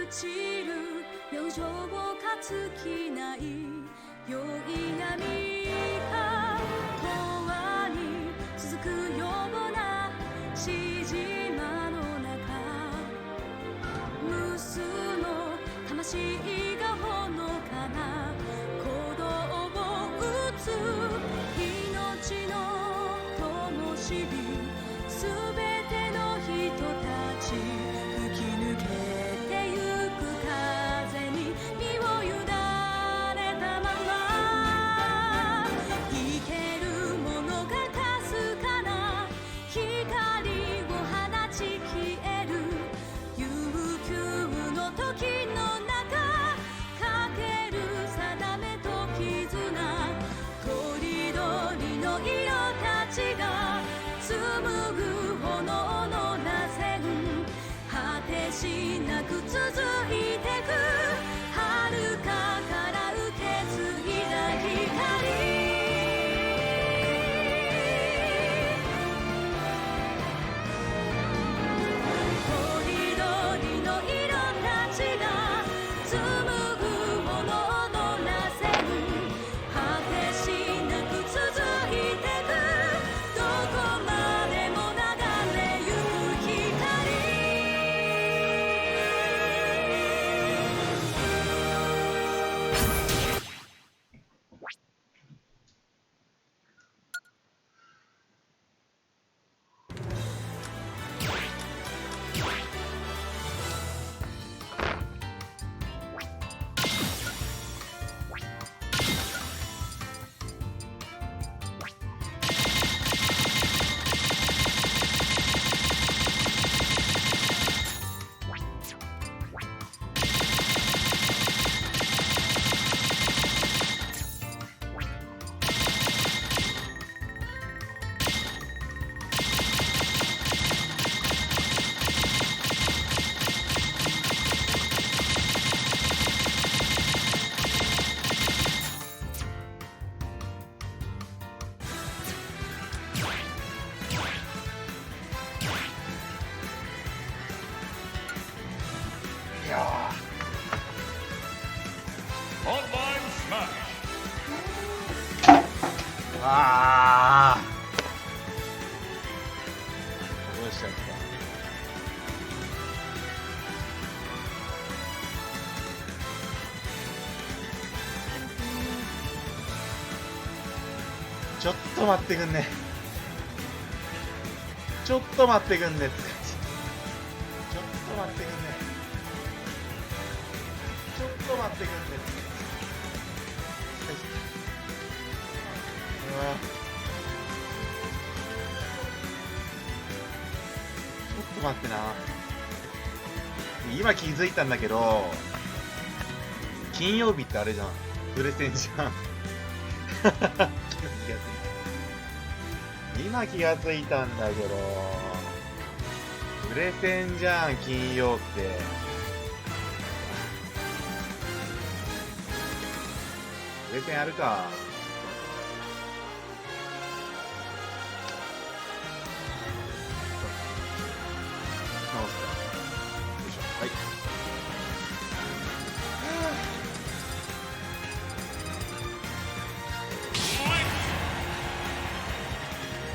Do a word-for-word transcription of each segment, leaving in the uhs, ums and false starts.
散る病状を担ぎない宵闇が永遠に続くような静まの中、無数の魂がほのかな鼓動を打つ命の灯火、すべての人たち吹き抜けてゆく風に身を委ねたまま、生けるものがかすかな光を放ち消える、悠久の時の中、かける定めと絆、とりどりの色たちが紡ぐ炎の螺旋、果てしなく続いてく遥かから受け継いだ光、とりどりの色たちが紡ぐ炎の螺旋、果てしなく続いてくどこまでも流れゆく光、いやー。あー。どうしちゃった？ちょっと待ってくんね。ちょっと待ってくんねって。ちょっと待ってくんね。ちょっと待ってくんねって。うわ。ちょっと待ってな。今気づいたんだけど、金曜日ってあれじゃん。プレセンじゃん。今気がついたんだけど、プレセンじゃん、金曜って。プレセンやるか。直すか。よいしょ。はい。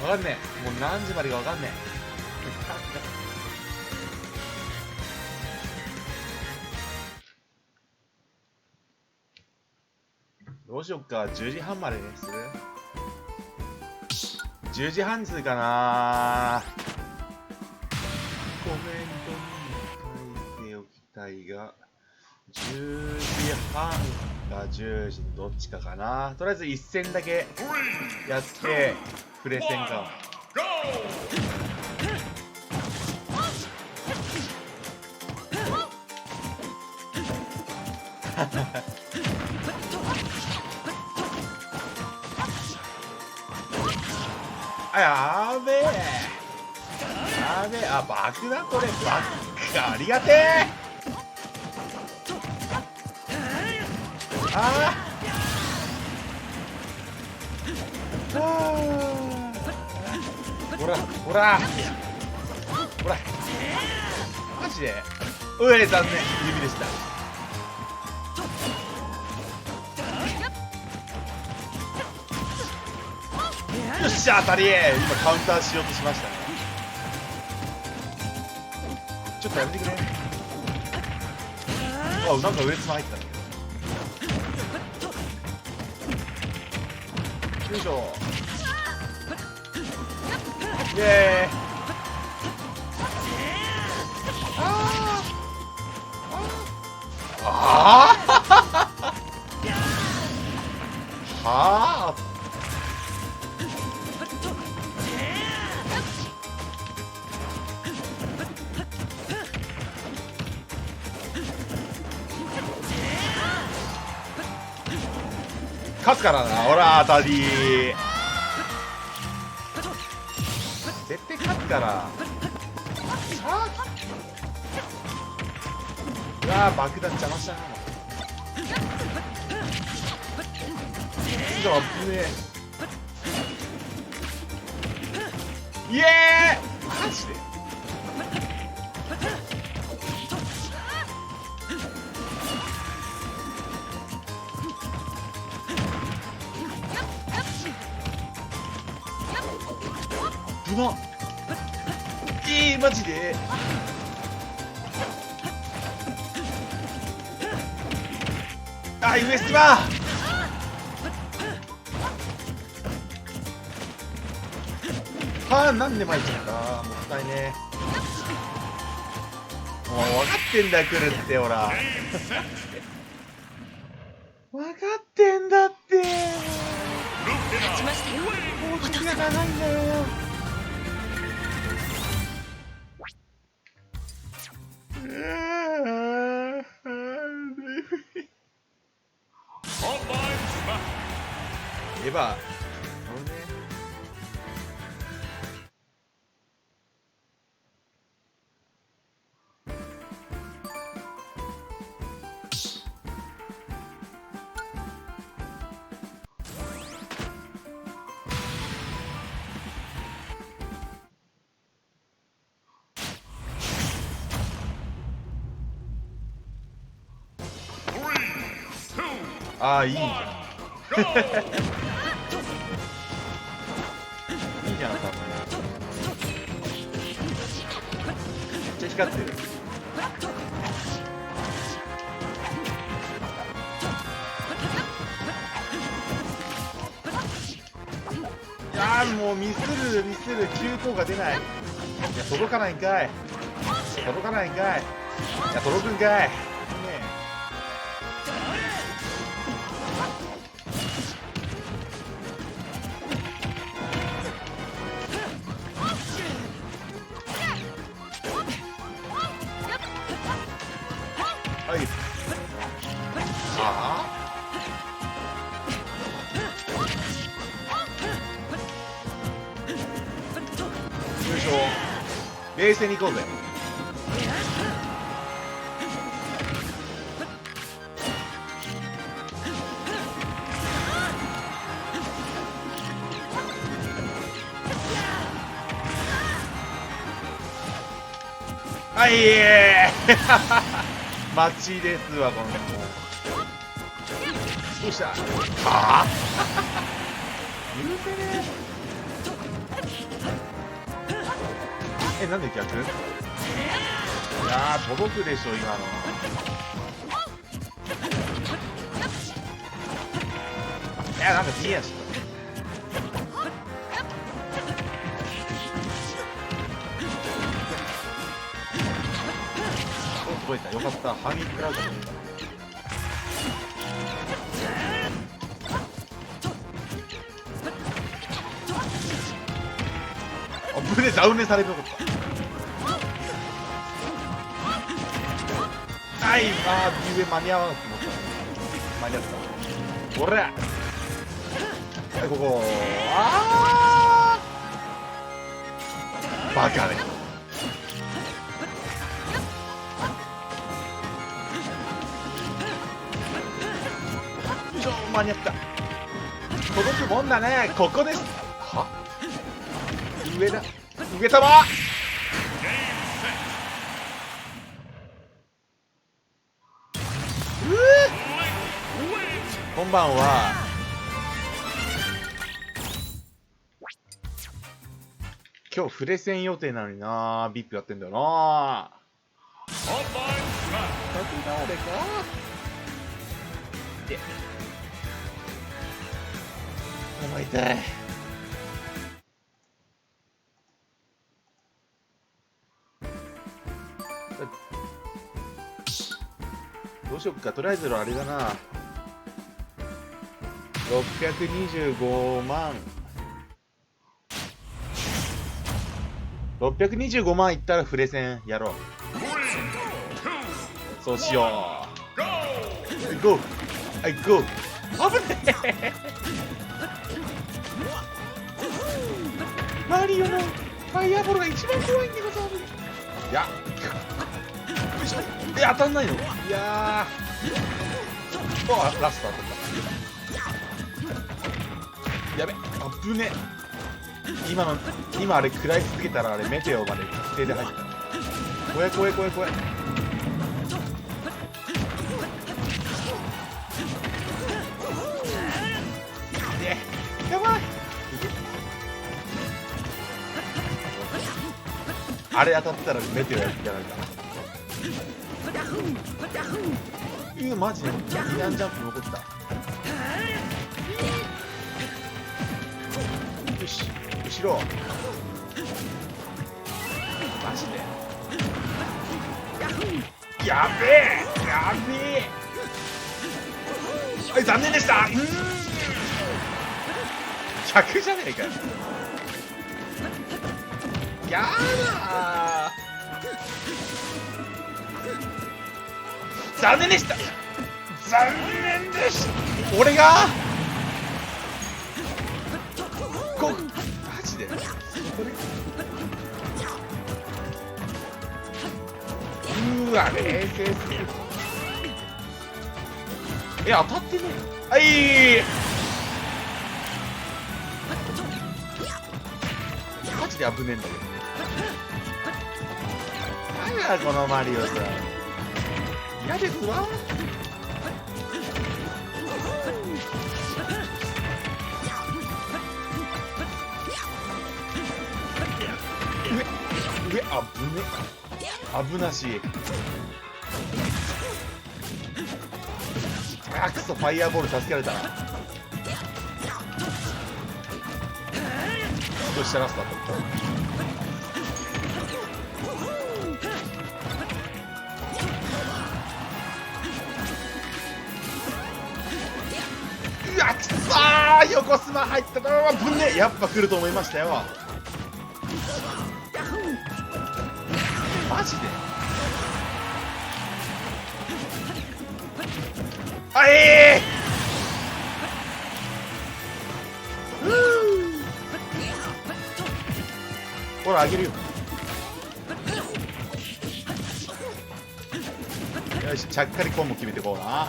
わかんねえ。もう何時までかわかんねえ。どうしよっか、じゅうじはんまでにする？じゅうじはんにするかな。コメントに書いておきたいが、じゅうじはんかじゅうじのどっちかかな。とりあえず一戦だけやって、プレセンか。あ、やべえ。やべえ。あ、爆だこれ。爆。ありがてえ。ああ。ああ。ほら、ほら。ほら。マジで。うえ、残念。指でした。よっしゃ、当たり。今カウンターしようとしましたね。ちょっとやめてくれ。あ、なんか上に入った。よいしょ。イエーイ。あー。あー。はあ。勝つからな、ほら、当たり。絶対勝つから。さあ。うわー、爆弾邪魔したな。ちょっと危ねえ。イエーイ。マジで。危な。えー、マジで。あ、上島。はあ、なんで参っちゃった。もったいねえ。もう分かってんだよ、来るって、ほら。分かってんだって。勝ちましたよ。もう時が長いんだよ。うわー。エヴァ。ああ、いいじゃん。いいじゃん、多分。めっちゃ光ってる。いやー、もうミスる、ミスる、急降下出ない。いや、届かないんかい。届かないんかい。いや、届くんかい。ねえ。はい。ああ。よいしょ。冷静に行こうぜ。はい。待ちですわ、この子。どうした？ああ。許せねえ。え、なんで逆？いやー、届くでしょ、今の。いや、なんか見えやし。お、届いた。よかった。反撃食らうかと思った。あ、ブレダウンにされるのか。はい、あー、ビーエー間に合わなくなった。間に合った。ほら。はい、ここ。あー。バカね。よいしょ、間に合った。届くもんだね。ここです。は？上だ。上様。番は、今日触れ線予定なのにな、VIPやってんだよな。立ち直れか。いや。お前痛い。どうしよっか、とりあえずあれだな。ろっぴゃくにじゅうごまん。ろっぴゃくにじゅうごまんいったら触れ線やろう。そうしよう。行こう。行こう。危ねえ。マリオのファイアーボールが一番怖いんでござる。いや。よいしょ。え、当たんないの？いやー。あ、ラスト当たった。やべ、あぶね。今の、今あれ食らい続けたら、あれメテオまで確定で入った。怖え、怖え、怖え、怖え。で、やばい。あれ当たったらメテオやるんじゃないか。うー、マジで。イアンジャンプ残った。よし、後ろ。マジで。やべえ、やべえ。はい、残念でした。うーん。逆じゃねえかよ。やだー。残念でした。残念でした。俺が。こ、マジで。うわ、冷静すぎる。え、当たってねえ。はい。マジで危ねえんだけど。なんだこのマリオさん。嫌ですわ。上、上、危ねえ。危なし。あ、くそ、ファイアーボール助けられたな。そしたらスタート。うわ、くそー、横スマ入った。うわ、危ねえ。やっぱ来ると思いましたよ。マジで。あえー。ほら、あげるよ。よし、ちゃっかりコンボ決めてこうな。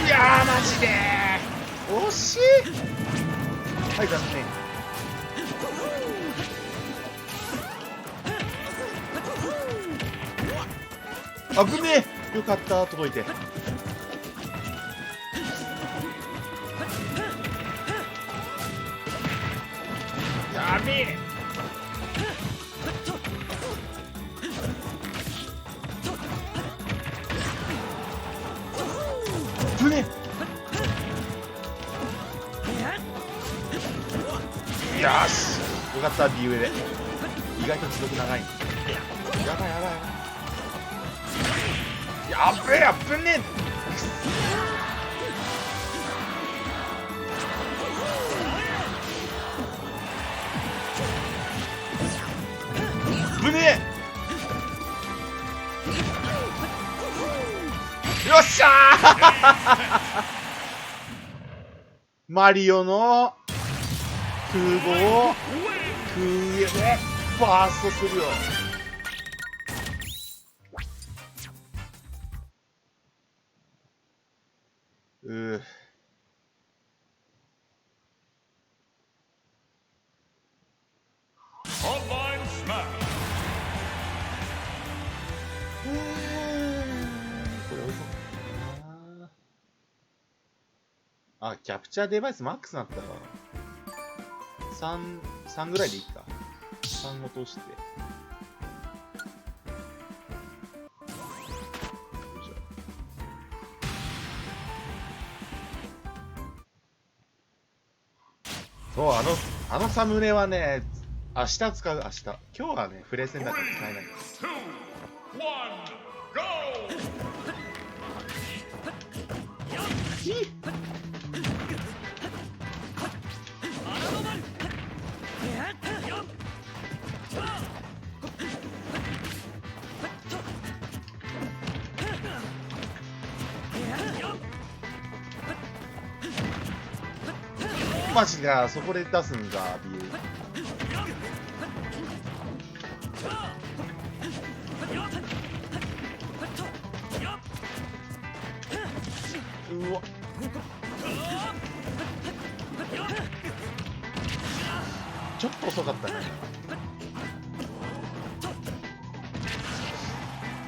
いやー、マジで。惜しい。はい、残念。危ねえ。よかった、届いて。やべえ。危ねえ。よし。よかった、B上で。意外と持続長い。やばい、やばい、やばい。やっべえ、危ねえ。危ねえ。よっしゃー。マリオの空母を空輸でバーストするよ。うー。あ、キャプチャーデバイスマックスになったか。さん、さんぐらいでいいか。さん落として。よいしょ。そう、あの、あのサムネはね、明日使う、明日。今日はね、触れ線だから使えない。マジか、そこで出すんだ、ビー。うわ。ちょっと遅かったね。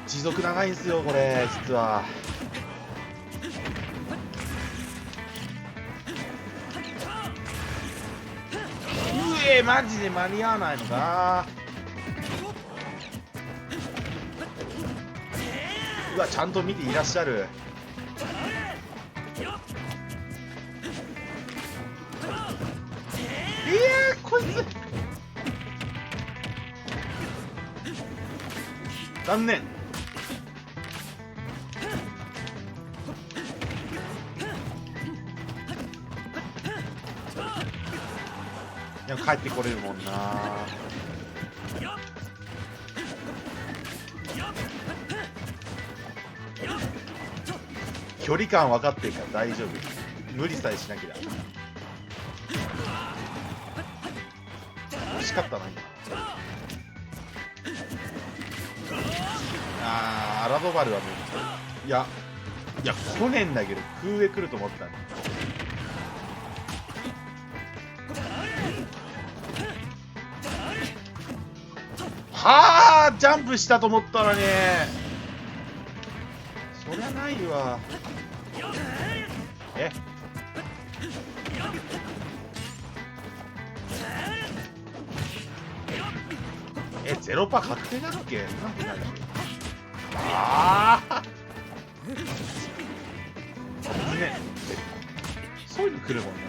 持続長いんすよ、これ、実は。うえ、マジで間に合わないのか。うわ、ちゃんと見ていらっしゃる。いやー、こいつ。残念。いや、帰ってこれるもんな。距離感分かってるから大丈夫。無理さえしなければ。惜しかったな、今。あー、アラドバルはもう、いや、いや、来ねえんだけど、空上来ると思ったんだ。はあ、ジャンプしたと思ったのに。そりゃないわ。え。え、ゼロパー確定だっけ？なんでない？ああ。ね。そういうの来るもんね。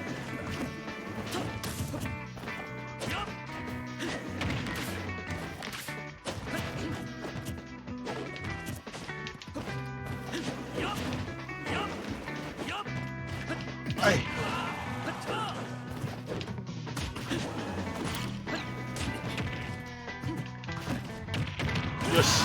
はい。よし。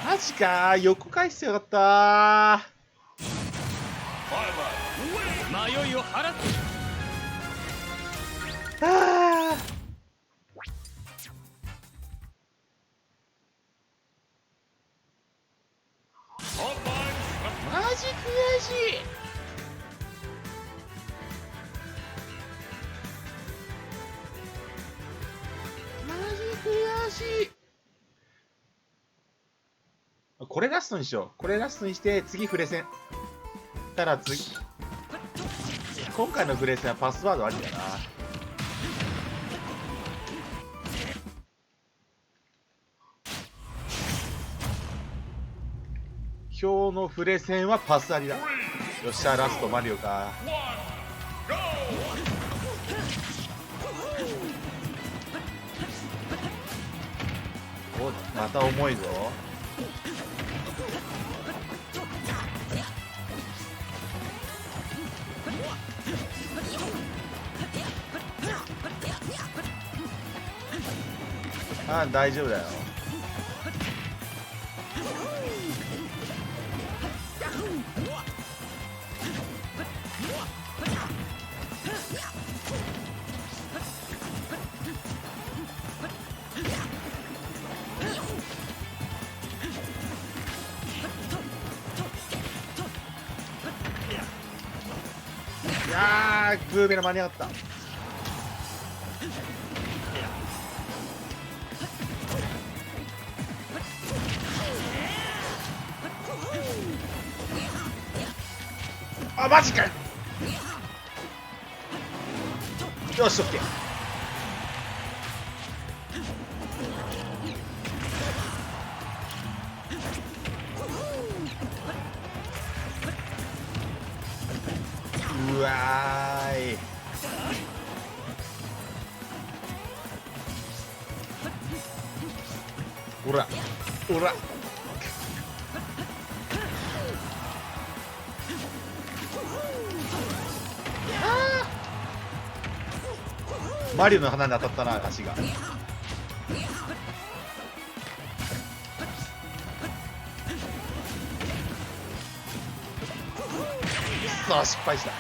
マジか、横返してよかった。迷いを晴らす。あー。マジ悔しい。マジ悔しい。これラストにしよう。これラストにして、次触れ線。ただ次、今回の触れ線はパスワードありだな。今日の触れ線はパスありだ。よっしゃ、ラストマリオか。お、また重いぞ。ああ、大丈夫だよ。あー、ブーメラン間に合った。あ、マジかよ。よし、オッケー。うわーい。ほら、ほら。マリオの花に当たったな、足が。さあ、失敗した。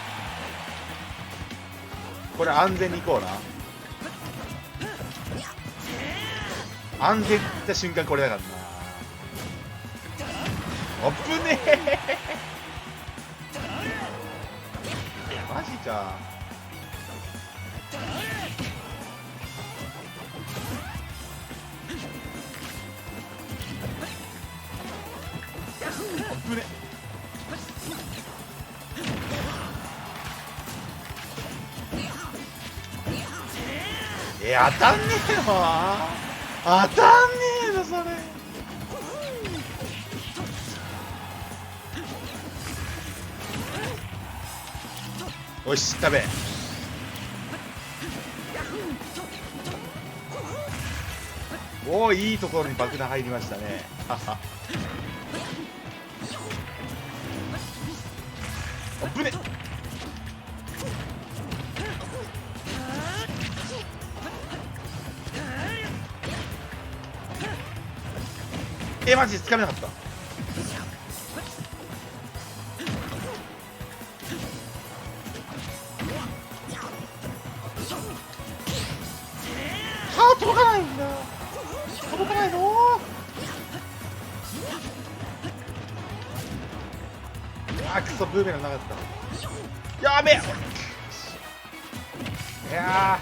これ安全に行こうな。安全って瞬間これだからな。危ねえ。マジか。危ね。え、当たんねえよ。当たんねえの、それ。おいし、食べ。おお、いいところに爆弾入りましたね。あ、ぶね。え、マジで、つかめなかった。はあ、届かないんだ。届かないの。あ、くそ、ブーメランなかった。やべえ。いや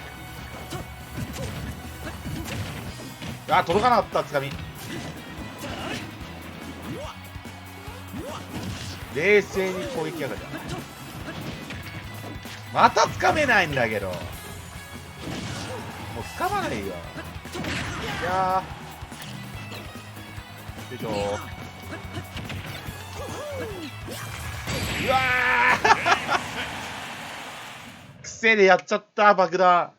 ー。あ、届かなかった、つかみ。冷静に攻撃やがる。またつかめないんだけど。もうつかまないよ。いやー。よいしょ。うわー。癖でやっちゃった、爆弾。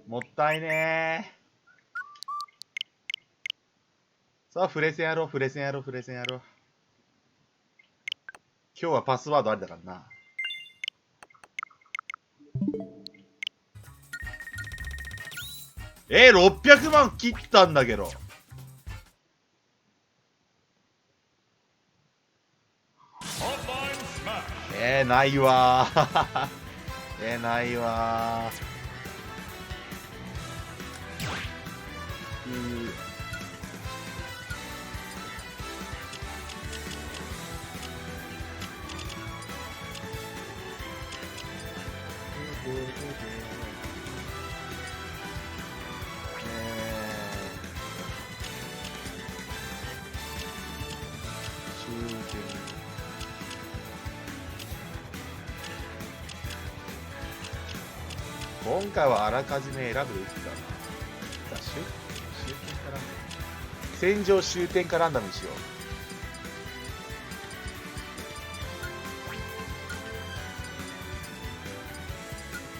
もったいねー。さあ、触れ線やろう、触れ線やろう、触れ線やろう。今日はパスワードありだからな。えー、ろっぴゃくまん切ったんだけど。えー、ないわー。えー、ないわー。うー。今回はあらかじめ選ぶべきかな。じゃあ、集集計から。戦場終点かランダムにしよう。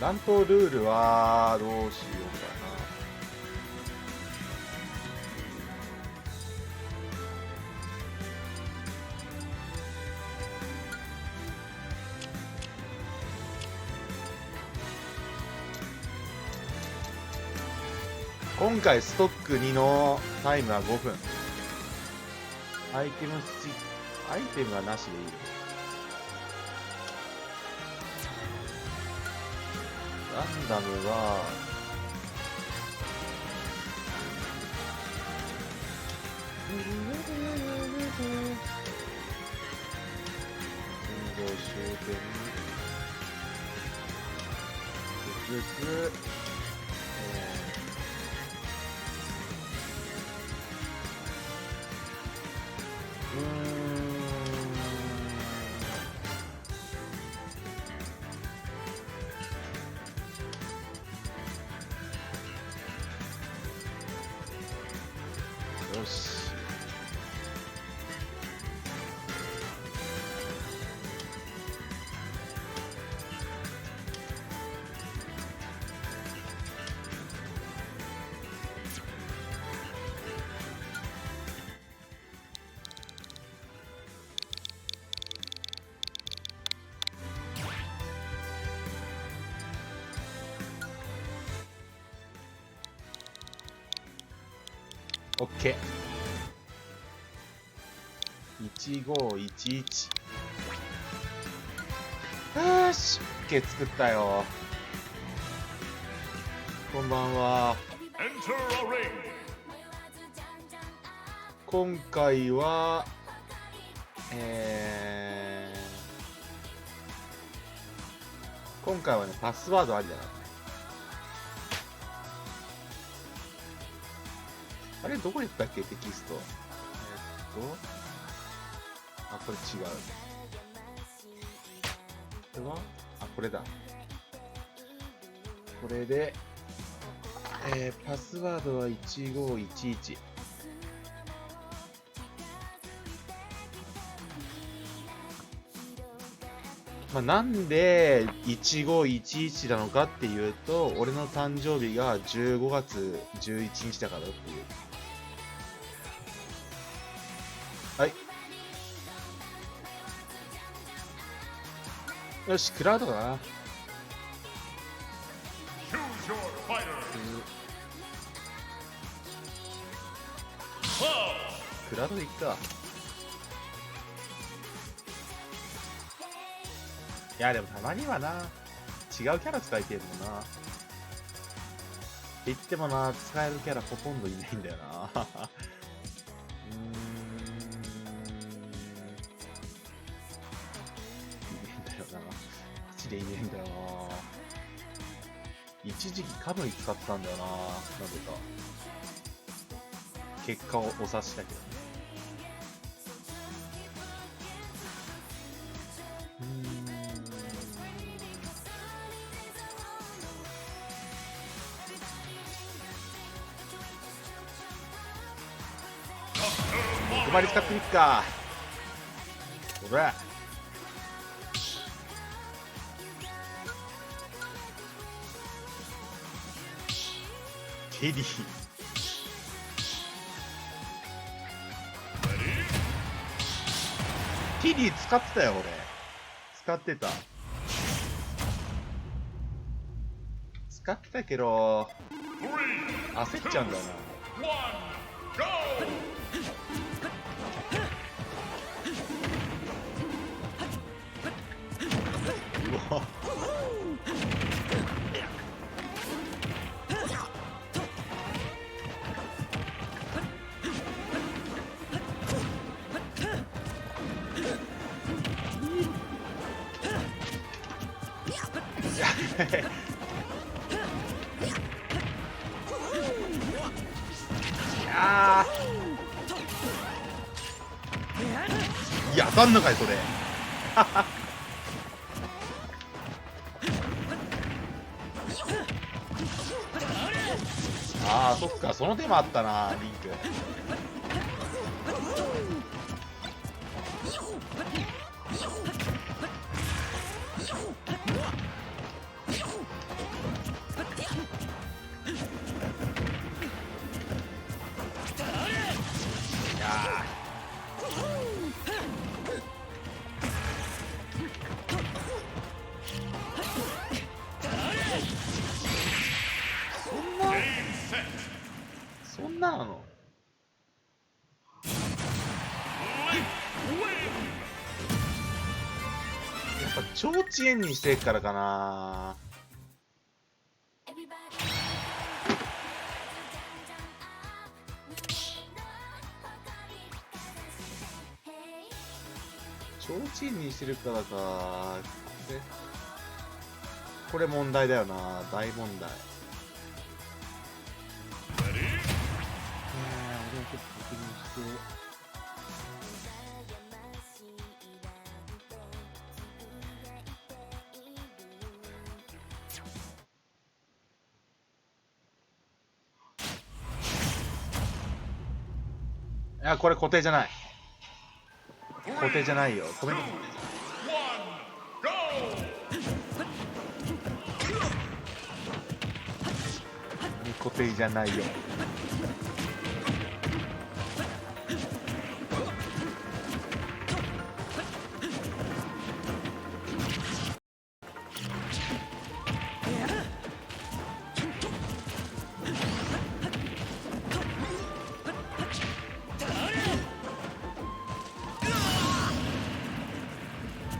乱闘ルールはどうしようかな。今回ストックにのタイムはごふん。アイテムスチアイテムはなしでいい。ランダムは、運動結局、えー、うーん。よし。オッケー。いちごいちいち。よし、オッケー、作ったよ。こんばんは。Enter a ring. 今回は、えー、今回はね、パスワードありだな。あれ、どこ行ったっけ、テキスト。えーっと、あ、これ違う。これは？あ、これだ。これで、えー、パスワードはいちごいちいち。まあ、なんでいちごいちいちなのかっていうと、俺の誕生日がじゅうごがつじゅういちにちだからっていう。はい。よし、クラウドだな。Choose your fighter. クラウドでいっか。いや、でもたまにはな、違うキャラ使いてえもんな。って言ってもな、使えるキャラほとんどいないんだよな。うーん。いねえんだよな。マジでいねえんだよな。一時期カムイ使ってたんだよな、なぜか。結果をお察しだけどね。うーん。欲張り使ってみっか。ほら。ケリー。ケリー使ってたよ、俺。使ってた。使ってたけど、焦っちゃうんだよな。うわ。いやー。いや、当たんのかい、それ。あー、そっか、その手もあったな、リンク。そんな、そんななの？やっぱ超遅延にしてるからかな。どっちにするかだか。これ、これ問題だよな。大問題。いやー、俺はちょっと確認して。いや、これ固定じゃない。固定じゃないよ。ごめん。固定じゃないよ。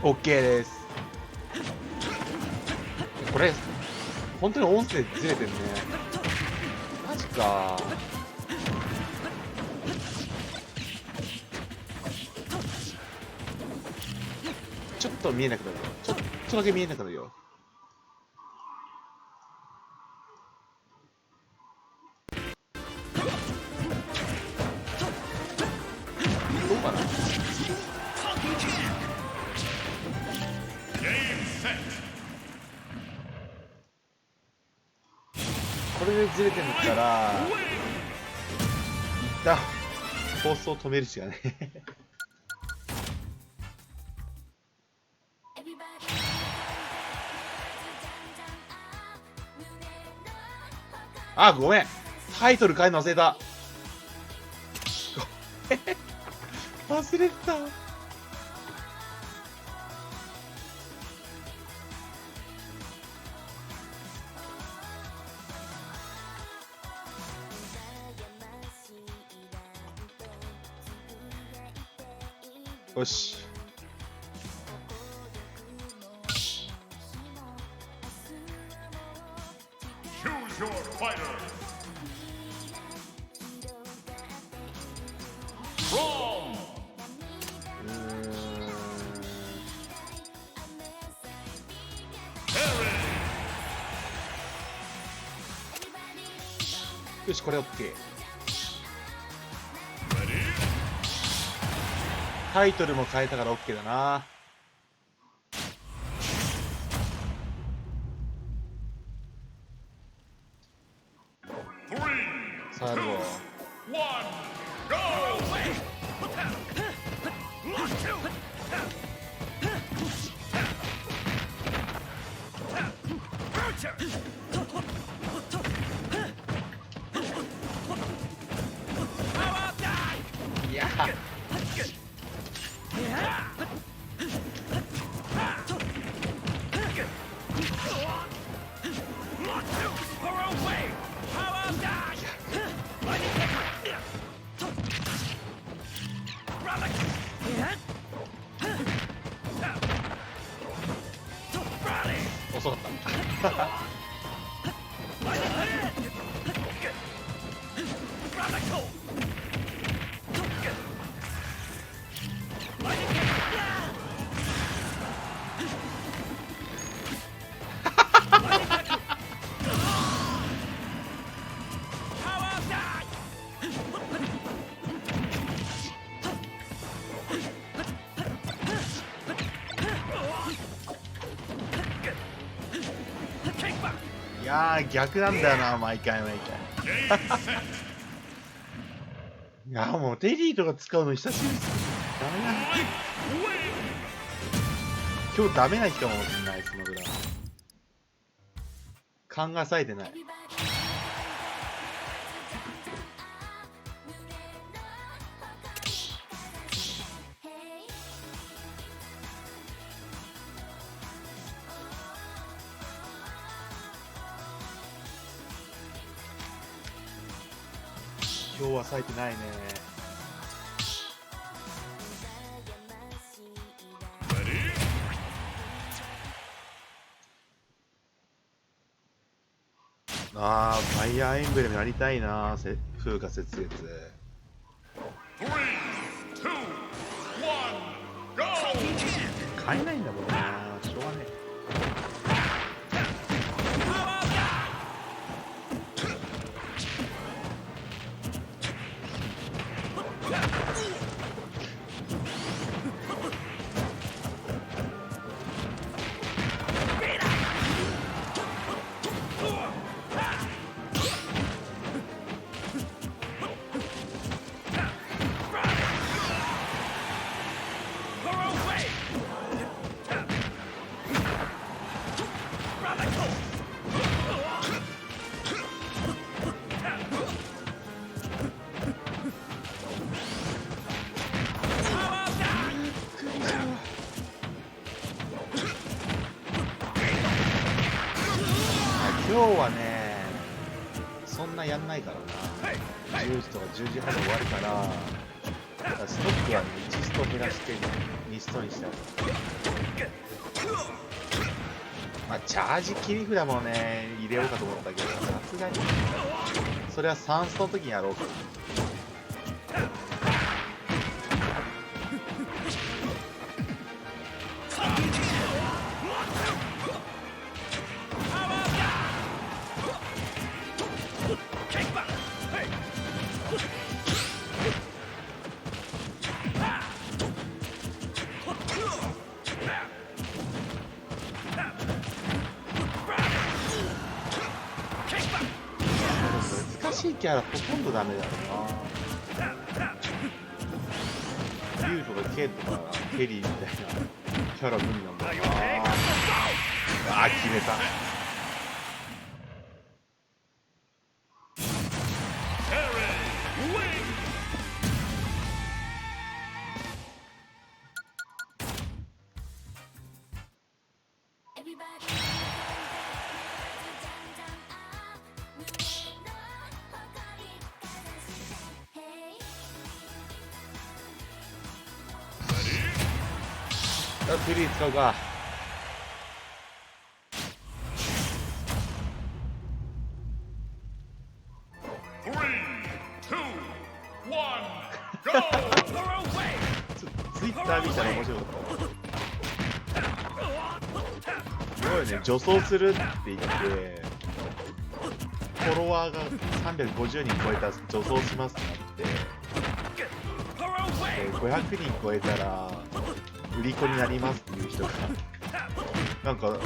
オッケーです。これ、本当に音声ずれてるね。マジか。ちょっと見えなくなるよ。ちょっとだけ見えなくなるよ。どうかな。これでずれてるから、一旦放送止めるしかない。あ、ごめん。タイトル変えるの忘れた。忘れてた。よし。 Choose your fighter. From うーん。よし、これオッケー。タイトルも変えたからオッケーだな。 Three, two, one, go! I やー、逆なんだよな、毎回、毎回。いや、もう、テリーとか使うの久しぶりです。ダメだ。今日、ダメな日かもしれない、そのぐらい。考えさえてない。 今日は冴えてないね。 あー、ファイアーエンブレムやりたいな、せ、風化雪月。 Three, two, one, go! 入んないんだもんな。しょうがねえ。今日はね、そんなやんないからな。じゅうじとかじゅうじはんに終わるから、だからストックはね、いちスト減らしてにストにしたい。まあ、チャージ切り札もね、入れようかと思ったけど、さすがに、それはさんストの時にやろうかな。難しいキャラほとんどダメだよな。リュウとかケンとかケリーみたいなキャラ無理なんだよな。あー、決めた。あ、フリー使うか。Three, two, one, go! ちょっとツイッター見たら面白かった。すごいね、女装するって言って、フォロワーがさんびゃくごじゅうにん超えた女装しますってなって、で、ごひゃくにん超えたら、売り子になりますっていう人が、なんか、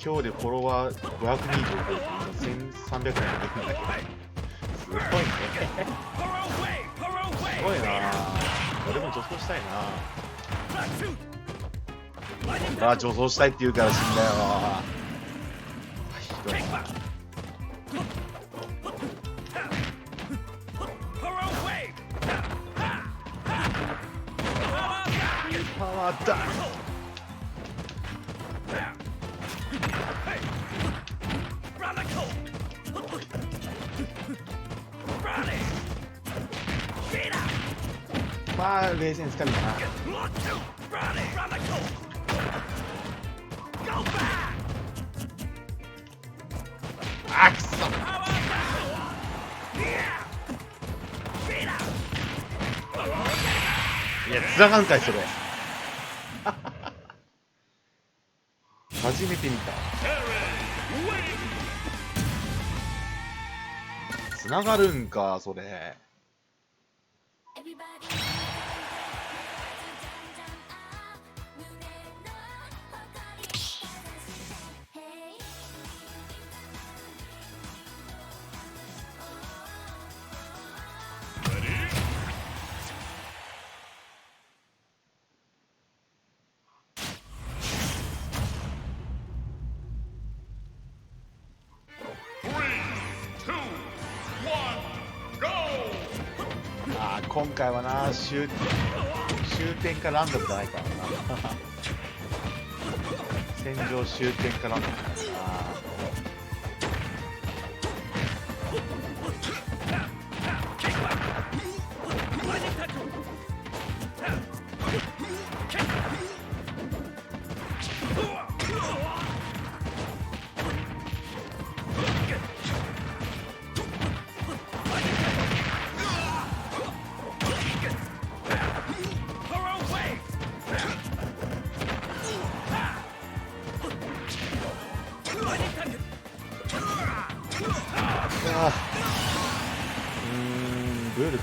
今日でフォロワーごひゃくにん以上超えて、今せんさんびゃくにんいるんだけど。すごいね。すごいな。俺も女装したいな。あ、女装したいって言うから死んだよ。ひどいな。パワーだ。まあ、冷静につかみかな。あ、くそ。いや、つながんかい、それ。初めて見た。つながるんか、それ。あー、今回はな、終、終点かランダムじゃないからな。戦場終点かランダムだな。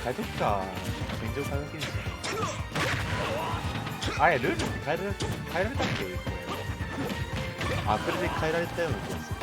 変えとくか。現状変えなきゃいいんですよ。あ、いや、ルールって変えられ、変えられたっけ？あ、これで変えられたような気がする。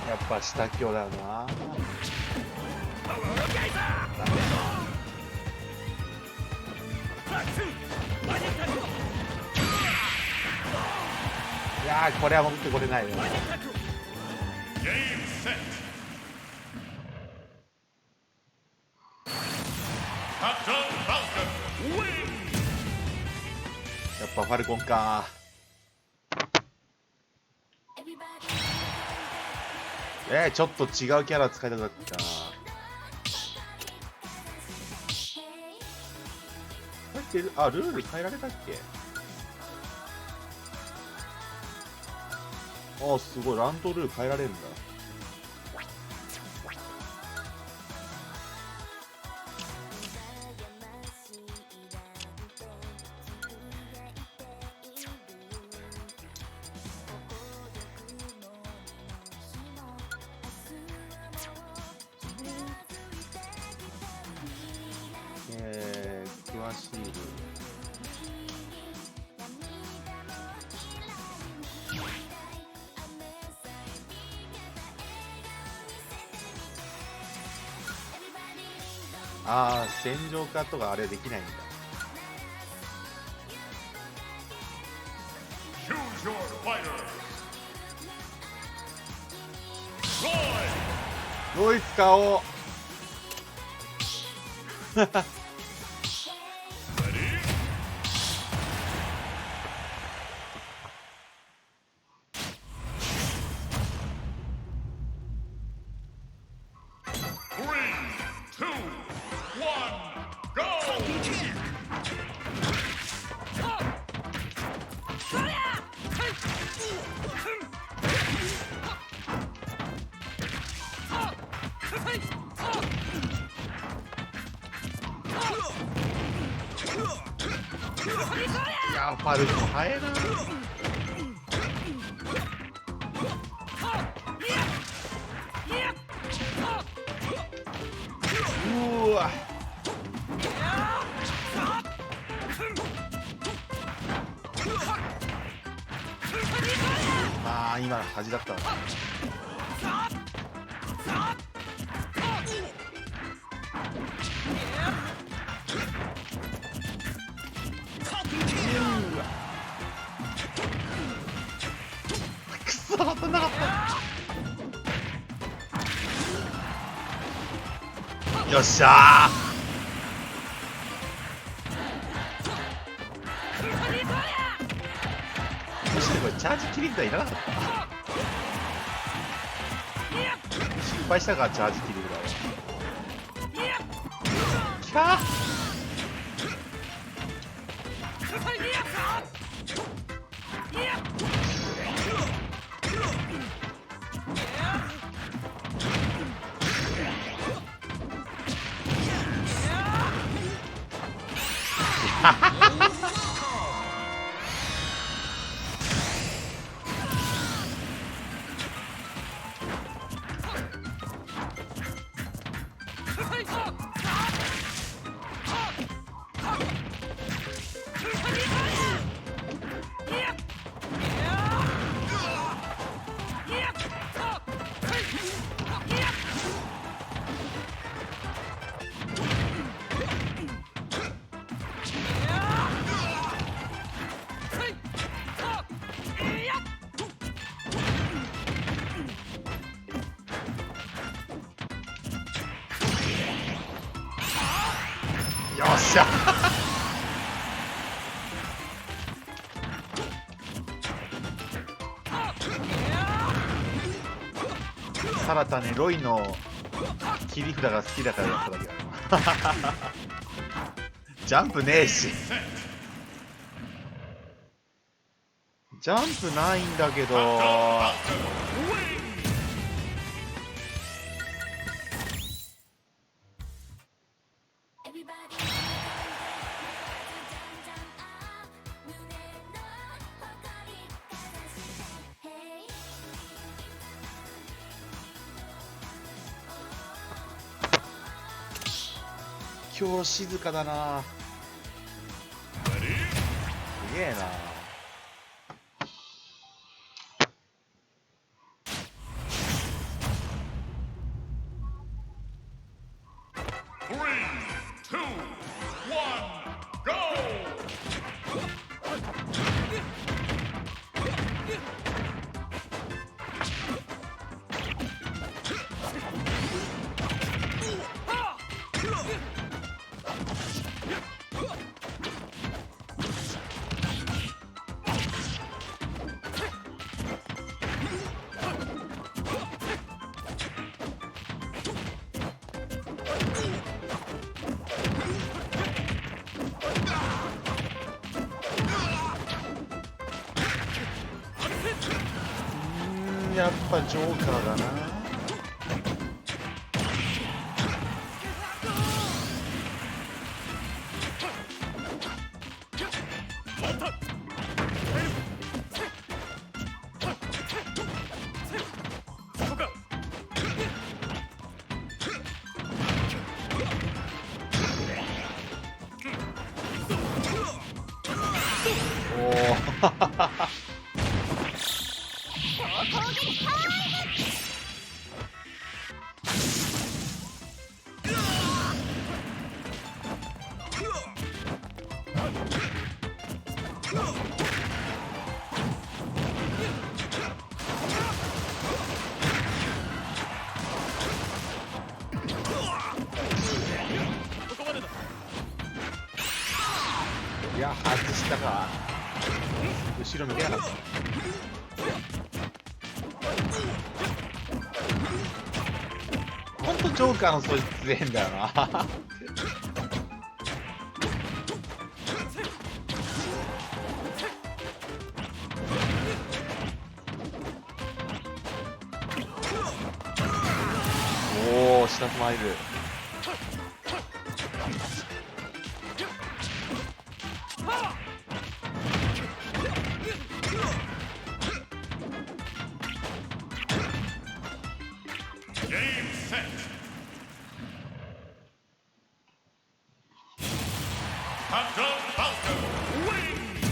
やっぱ下っ端だよな。いやー、これは持ってこれないよ。Game set. Captain Falcon wins. やっぱファルコンか。えー、ちょっと違うキャラ使いたかった。これって、あ、ルール変えられたっけ？あ、すごい、乱闘ルール変えられるんだ。えー、詳しいルール。ああ、戦場化とかあれできないんだ。Choose your fighter. ドイツ買おう。 Ready? Three, two, one, go! いや、ファルコン早いな。うわ。ああ、今の端だったわ。くそ、当たんなかった。よっしゃー。むしろこれチャージ切り札いらなかった。失敗したか、チャージ切り札は。きたー。さらたね、ロイの切り札が好きだからやっただけだ。ジャンプねえし。ジャンプないんだけど。今日静かだな。すげえな。Three, two, one, go! うーん、やっぱジョーカーだな。おお。いや、外したか。後ろ向けなかった。ほんとジョーカーの素質強いんだよな。おお、下スマイル。Game set. Hunter Falcon wins!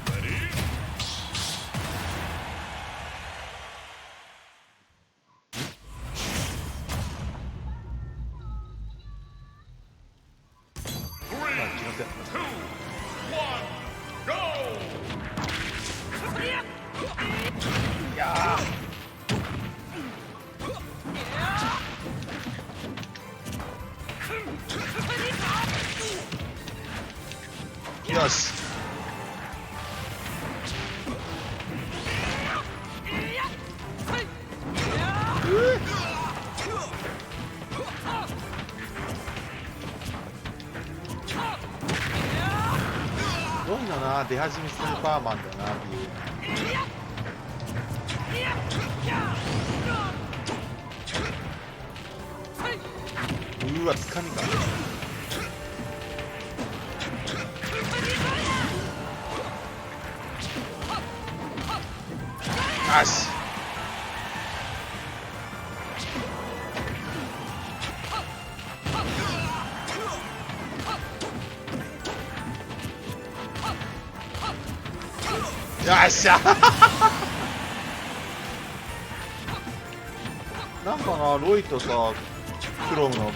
Three, two, one, go! よし。すごいのな、出始めスーパーマンだなっていう。うーわ、つかみか。よし。よっしゃ。なんかな、ロイとさ、クロムの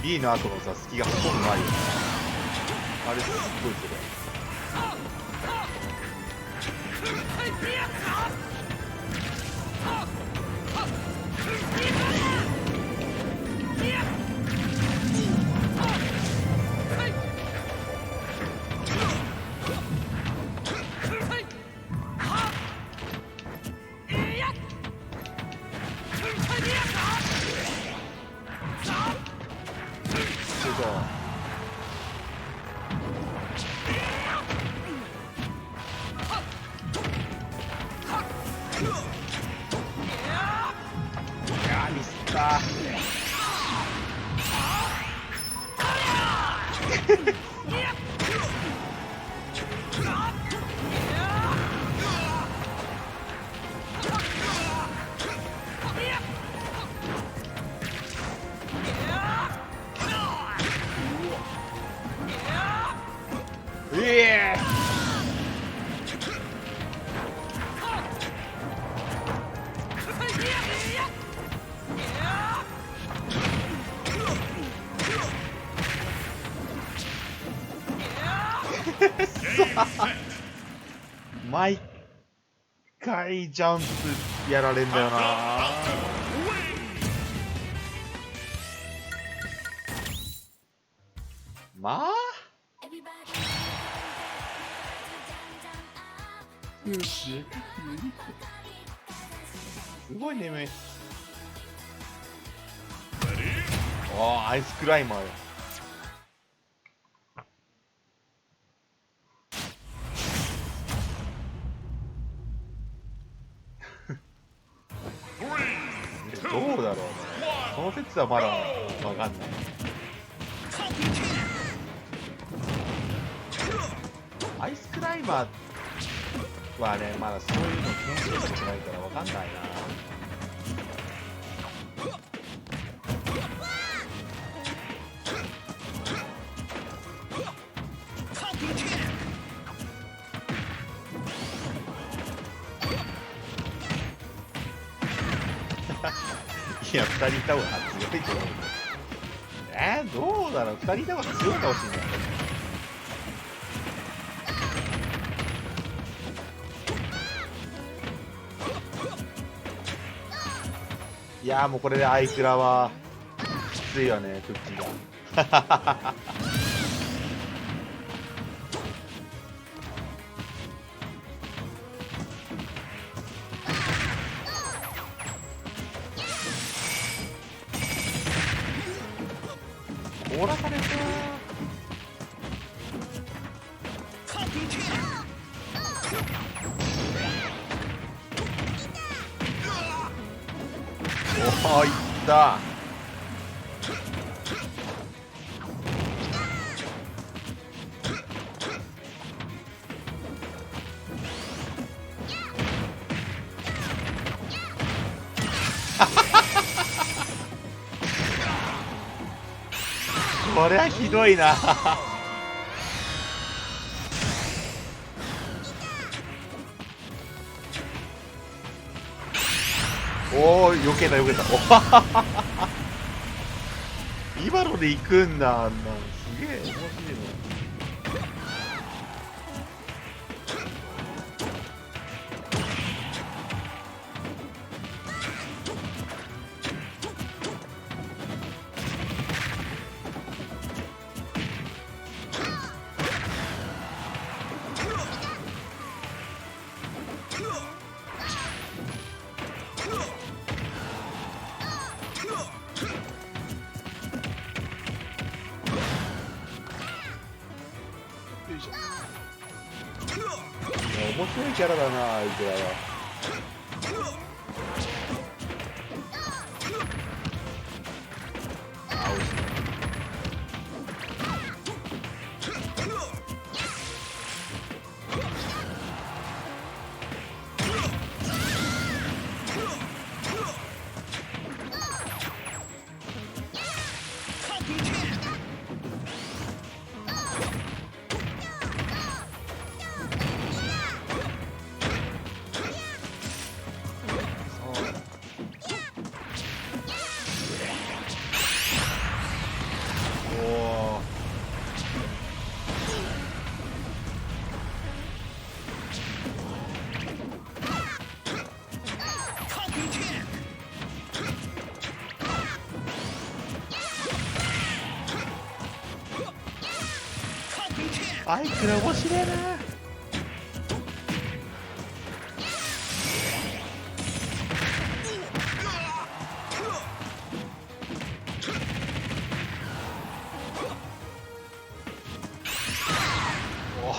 B の後のさ、隙がほとんどないよね。すごい。いやー、ミスった。マイ回ジャンプやられんだよな。まあ、よし。すごい眠い。ああ、アイスクライマーよ。どうだろう。その説はまだわかんない。アイスクライマーはね、まだそういうの研究してないからわかんないな。いや、二人いた方が強いと思う。えー、どうだろう、二人いた方が強いかもしれない。いやー、もうこれで相倉はきついよね、クッキーが。凍らされた。おお、いった。これはひどいな。おお、避けた、避けた。おははは。今ので行くんだ、あんなの。すげえ、面白いな。よいしょ。いや、面白いキャラだな、あいつらは。あ、美味しい。相手が面白いな。お。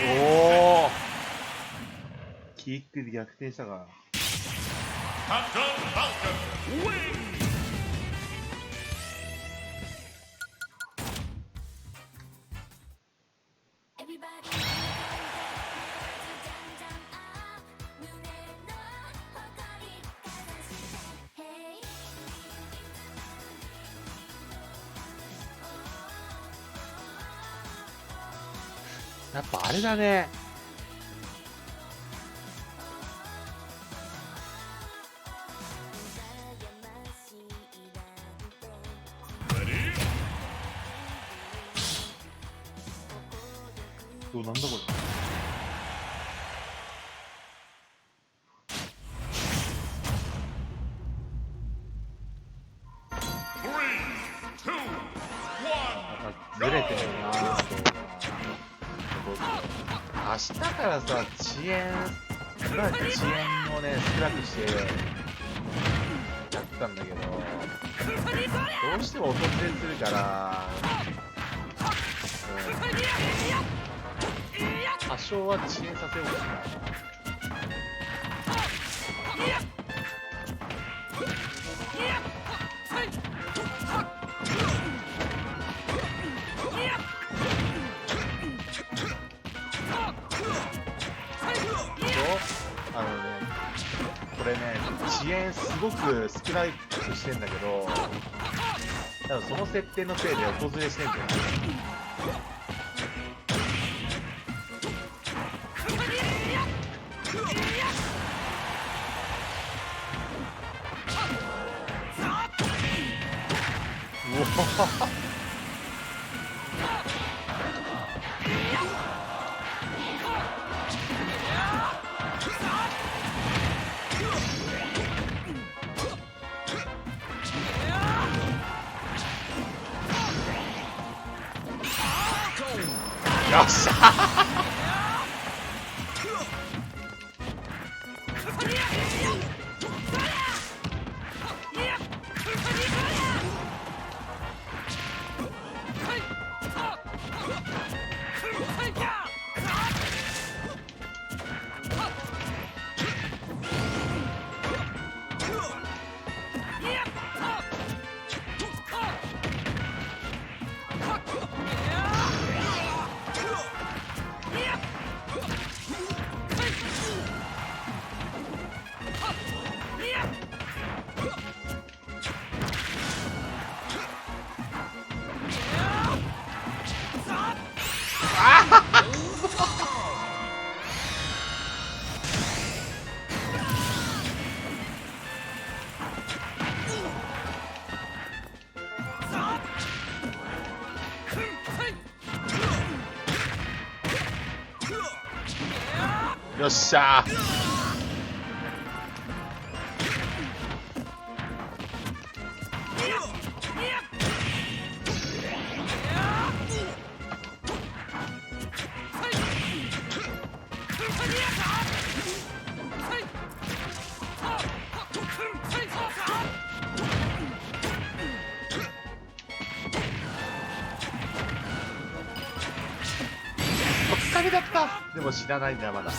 おー。キックで逆転したか。 やっぱあれだね。 どうなんだこれ。 なんかずれてるな。明日からさ、遅延、しばらく遅延をね、少なくしてやってたんだけど、どうしても音ずれするから、うん、多少は遅延させようかな。 あのね、これね、遅延すごく少なくしてんだけど、多分その設定のせいで音ずれしてんだよね。 よっしゃー。 よっしゃー。 お疲れだった。でも死なないんだよ、まだ。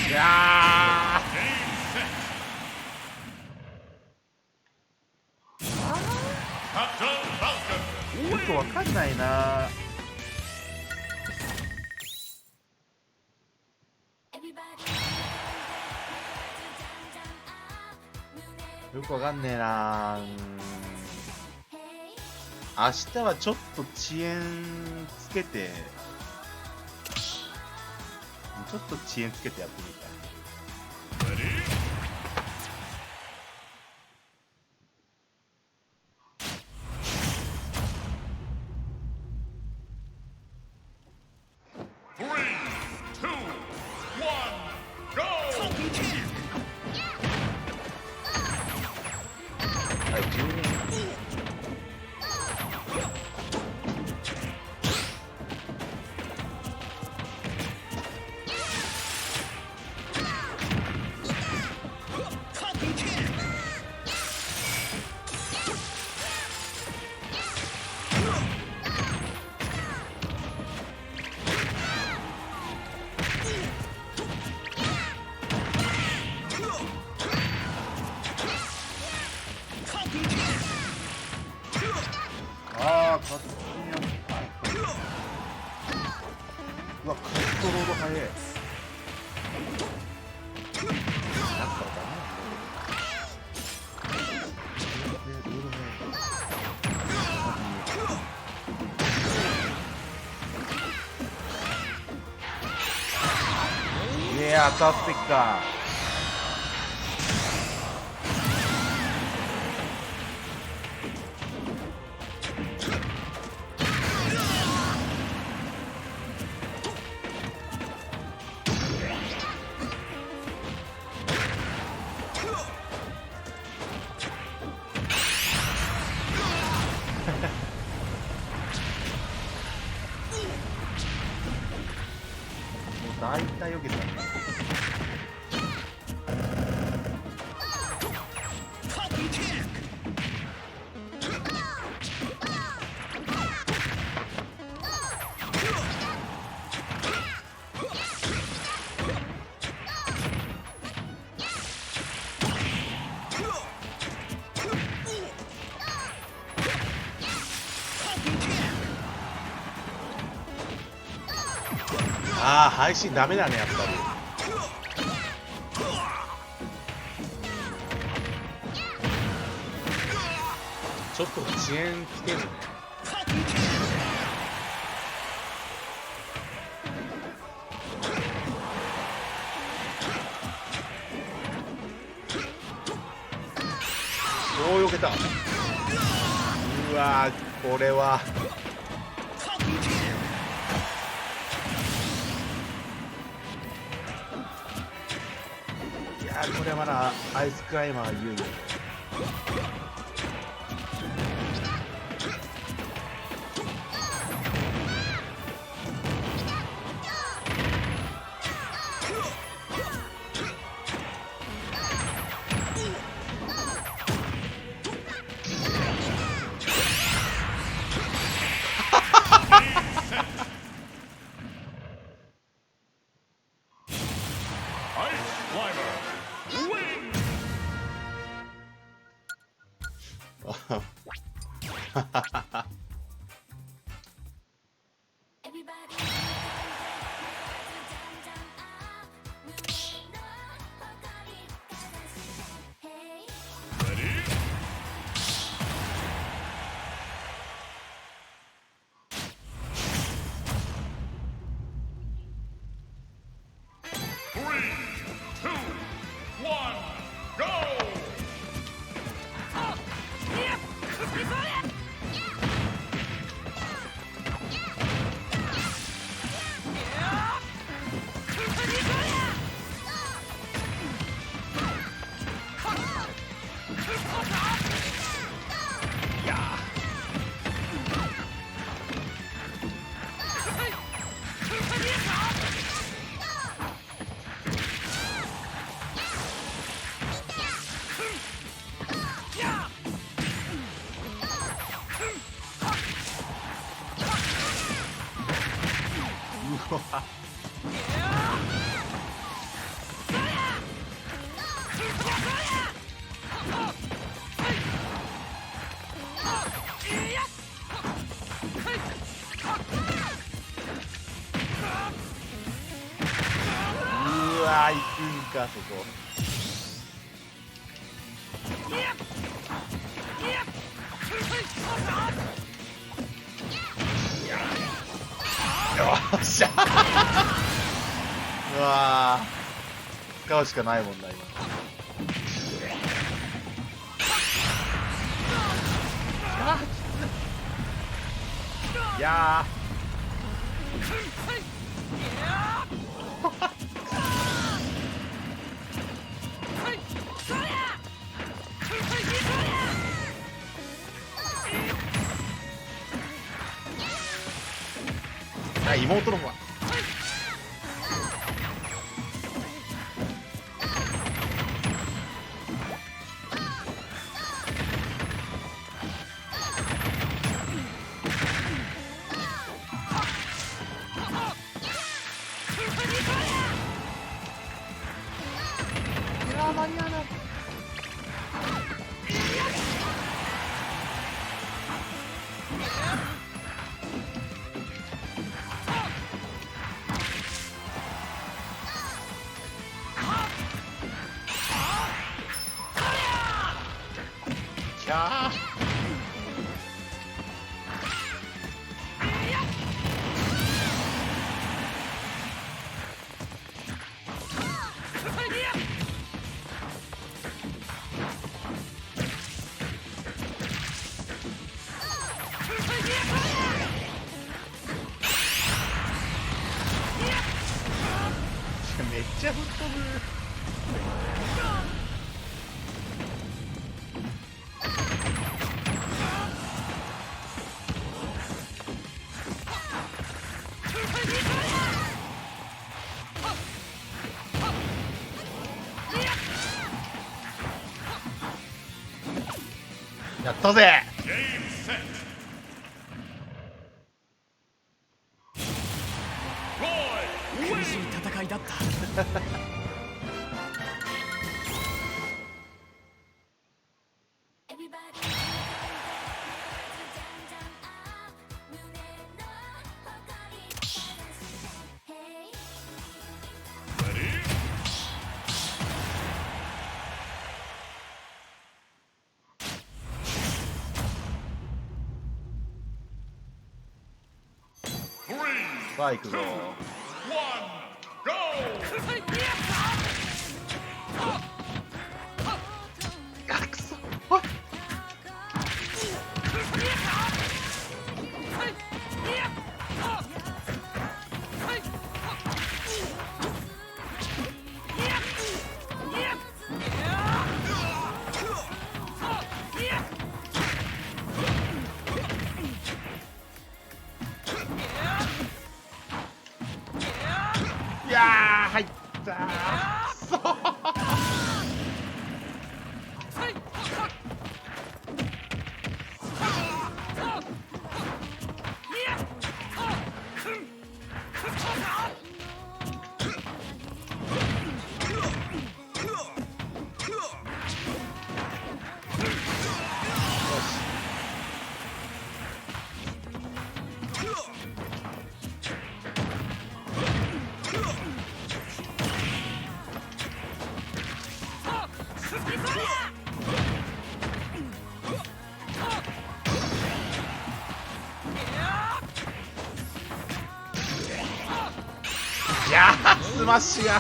いやー。よくわかんないな。よくわかんねえな。明日はちょっと遅延つけて、ちょっと遅延つけてやってみるか。Three, two, one, go! 아, 다 와, 각도로 하해. 예, 아깝니까? 뭐, 다 있다, 여기다. 아, 하이씨, 다음에 나네, 아빠리. 조금 지엔 피게는. 오, 요겠다. 우와, これは. 야, これはまだアイスクライマー有利. Ice Climber wins! Three, two, one, go! か、そこ。よっしゃ。うわー、使うしかないもんな、今。いやー、あ、妹の方は。いやー、間に合わない。いやー。めっちゃ吹っ飛ぶ。やったぜ。苦しい戦いだった。さあ、行くぞ。あ、くそ。おい。いやー、入ったー。くそ。いやー、スマッシュが。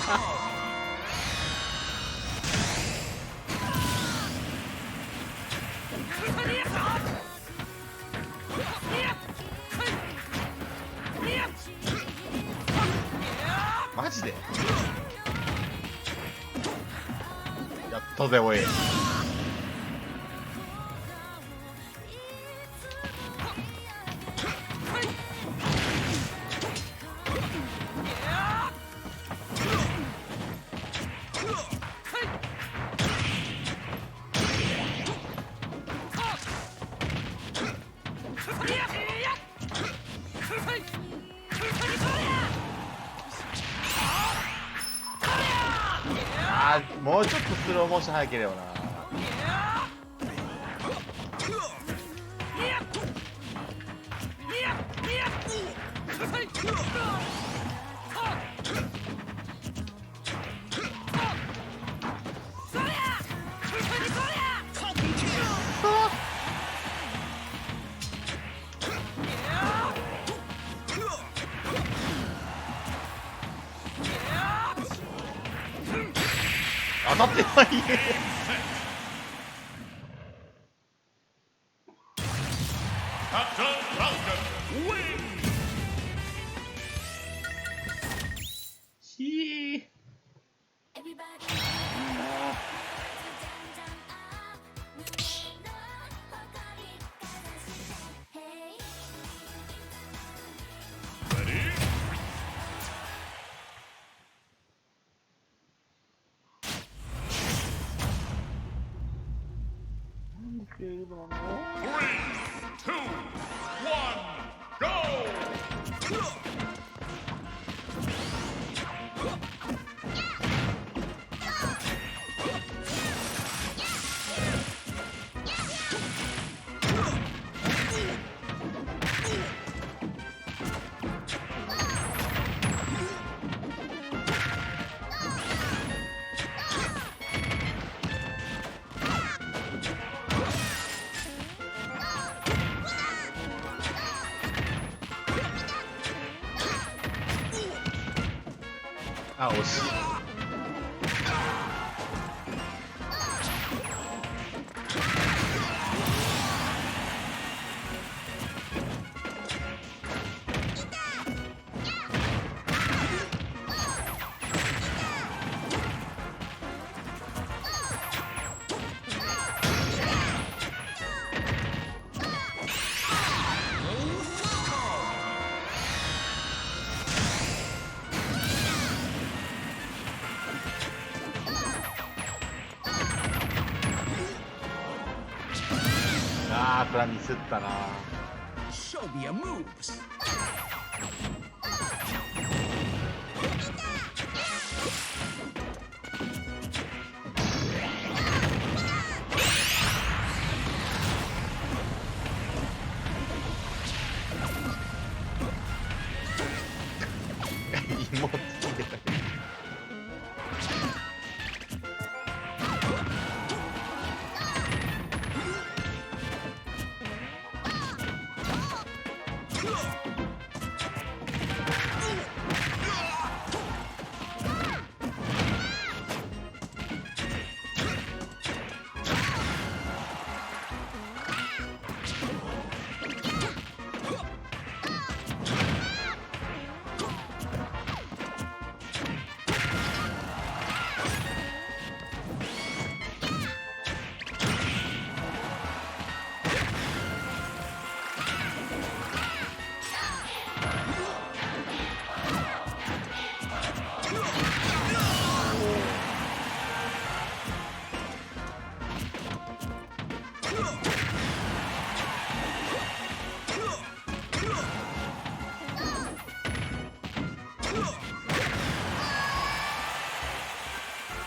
マジで？やったぜ、おい。あー、もうちょっとスローモーション早ければな。当たってない。 Captain Falcon wins! Hi. Ready? Three, two, one, go! 아, 오씨. 아, 그럼 있었다나. Show me your moves. 이모티야.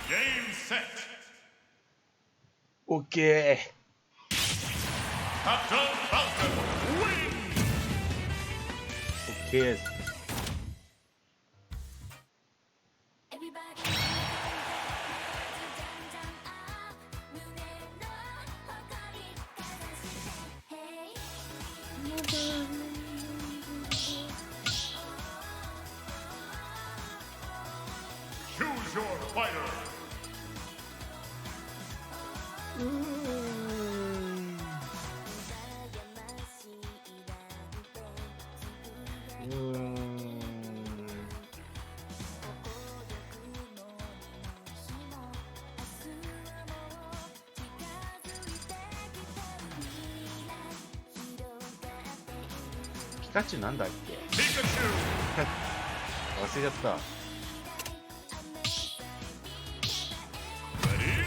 Game set. 오케이. Captain Falcon wins. 오케이. Choose your fighter. 피카츄 なんだっけ? Pikachu. 아, 쓰졌다. Ready?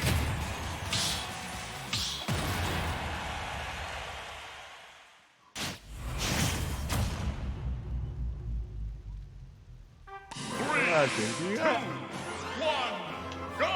아, 드디어. One, go!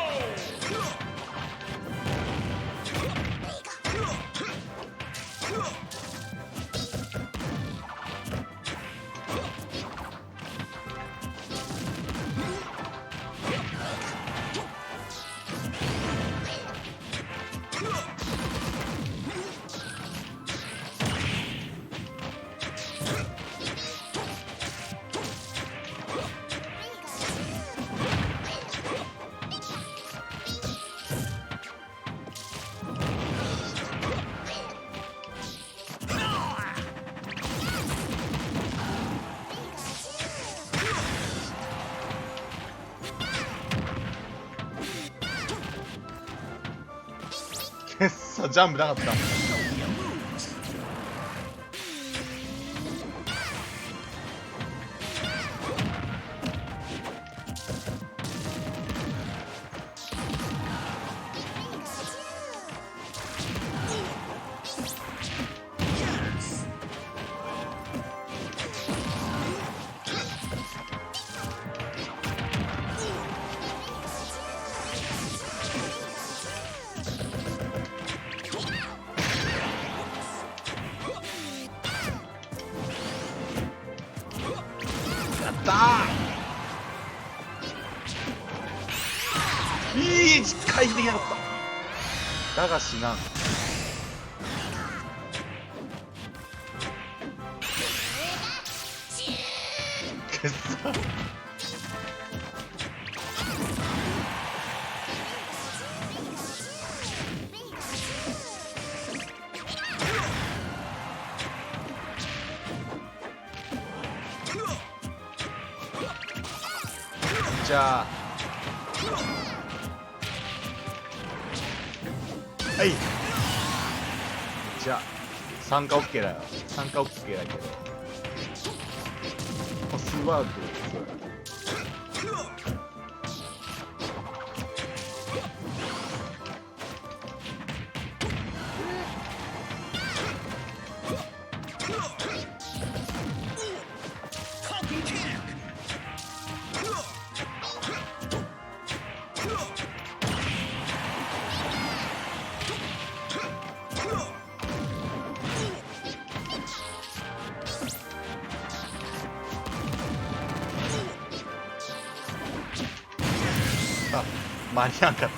لا، جان بىلەن ئاتتىم. 이, 카이드가 없다. 나가시나. 됐어. 자. 에이. 자. 参加 OK だよ. 参加 OK だけど. 어, 스와그. 아, 많이 안 갔다.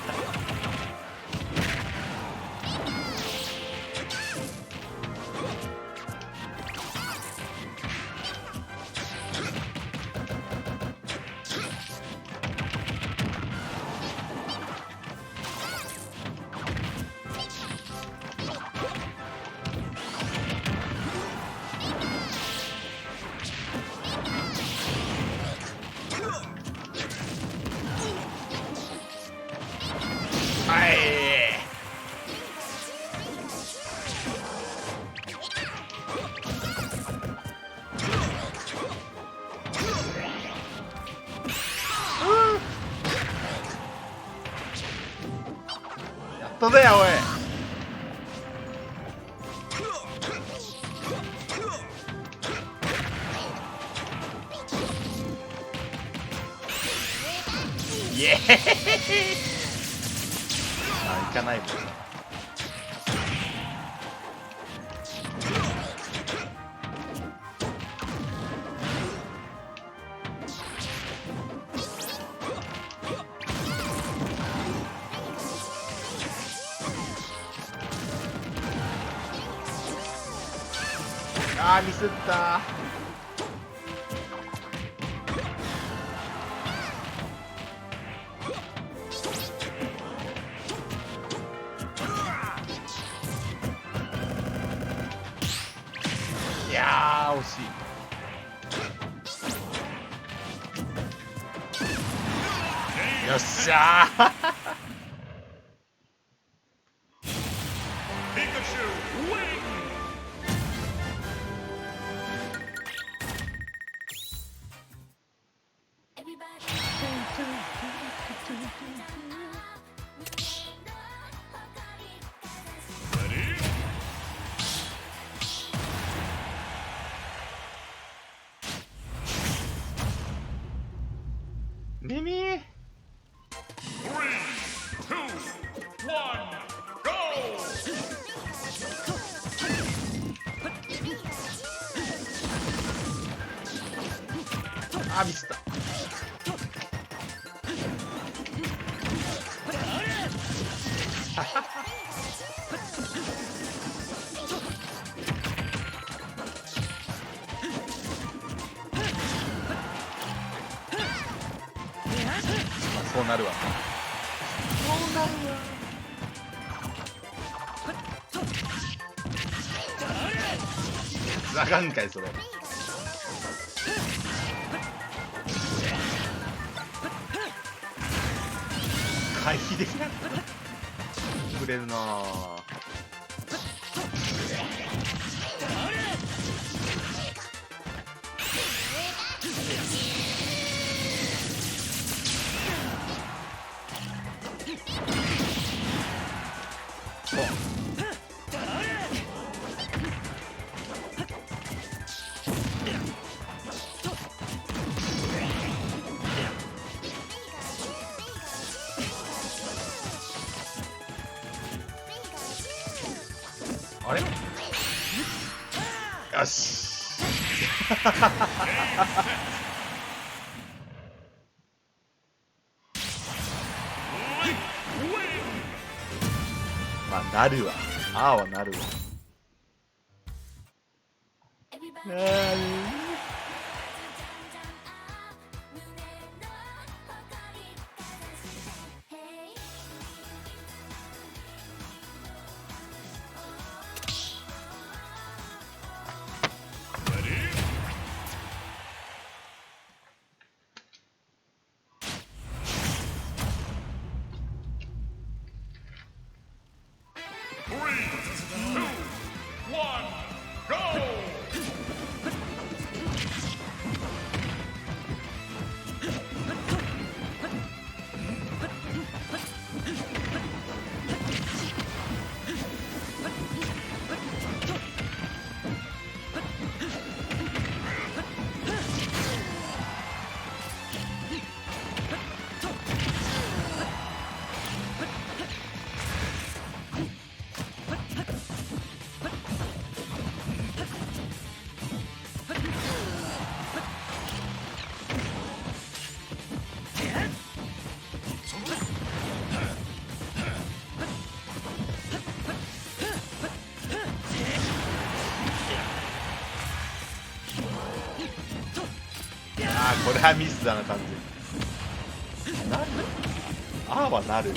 아이. 야, 또 돼야, 왜? 예. 아, 있잖아, 이거. 아, 미쳤다. 야, 오씨. 여ssa. Pikachu win! Mimi. Three, two, one, go! 아, 미쳤다. 아, そうなるわ. そうなるわ. 나간가 있어. 가이드냐? 그랬나? Yes. まあ、なるわ。ああはなるわ。なる。Three, two, one, go! あー、これはミスだな、完全に。なんで？あーはなる。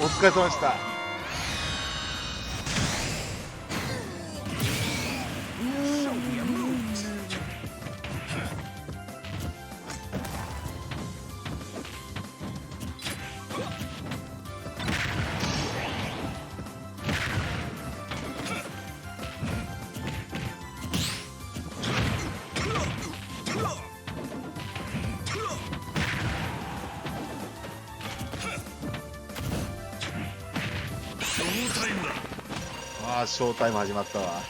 お疲れ様でした。ああ、ショータイム始まったわ。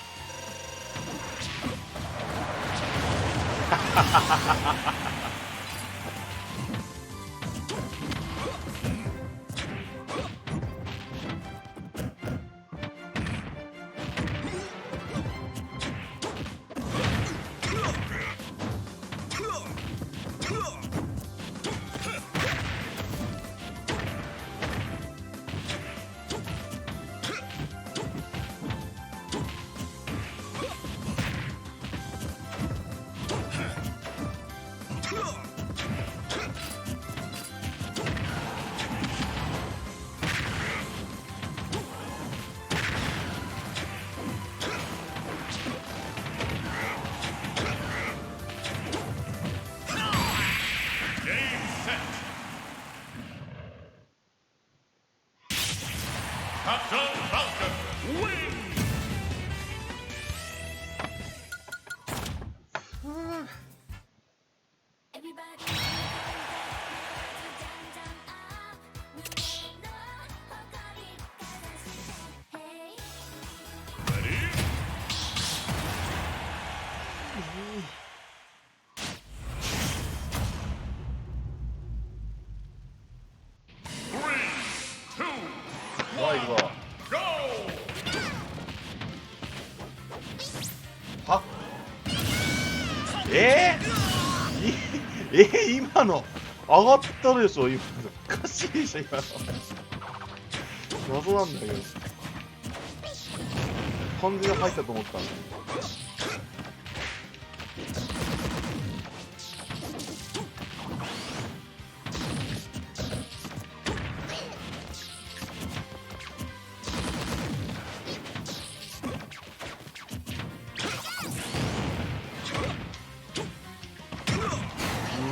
は？えー、い、えー、今の上がったでしょ、今の。おかしいでしょ、今の。謎なんだけど。完全に入ったと思ったの。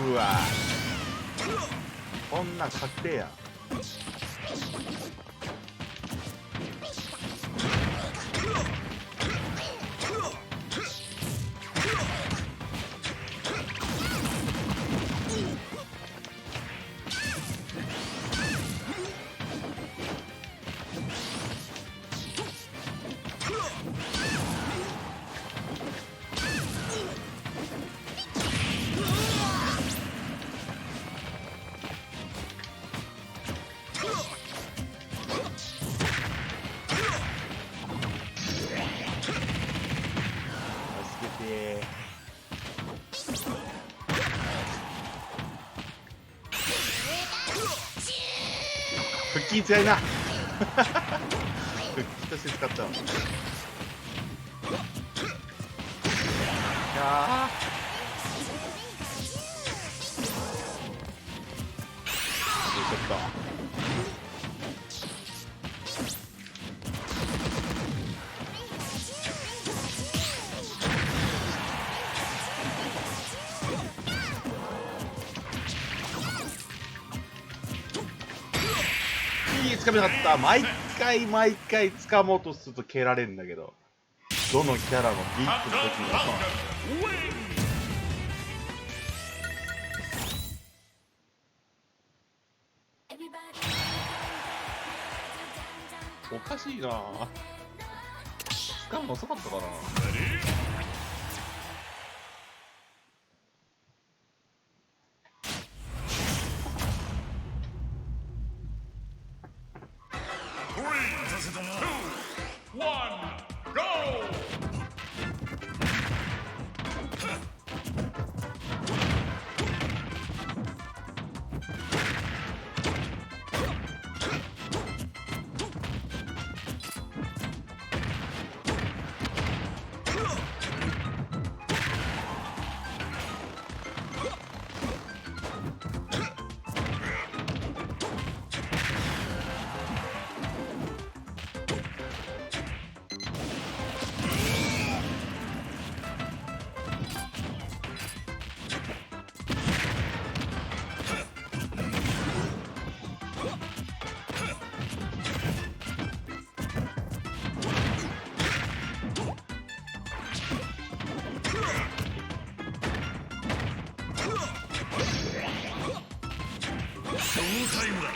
うわ。こんなん確定や。助けて。腹筋強いな。腹筋として使ったわ。いやー。よかった。いつかみかった。毎回、毎回、つかもうとすると蹴られるんだけど。どのキャラもビートの時が。おかしいな。つかもう、そこそこだな。Three, two, one, go! ショータイムだ。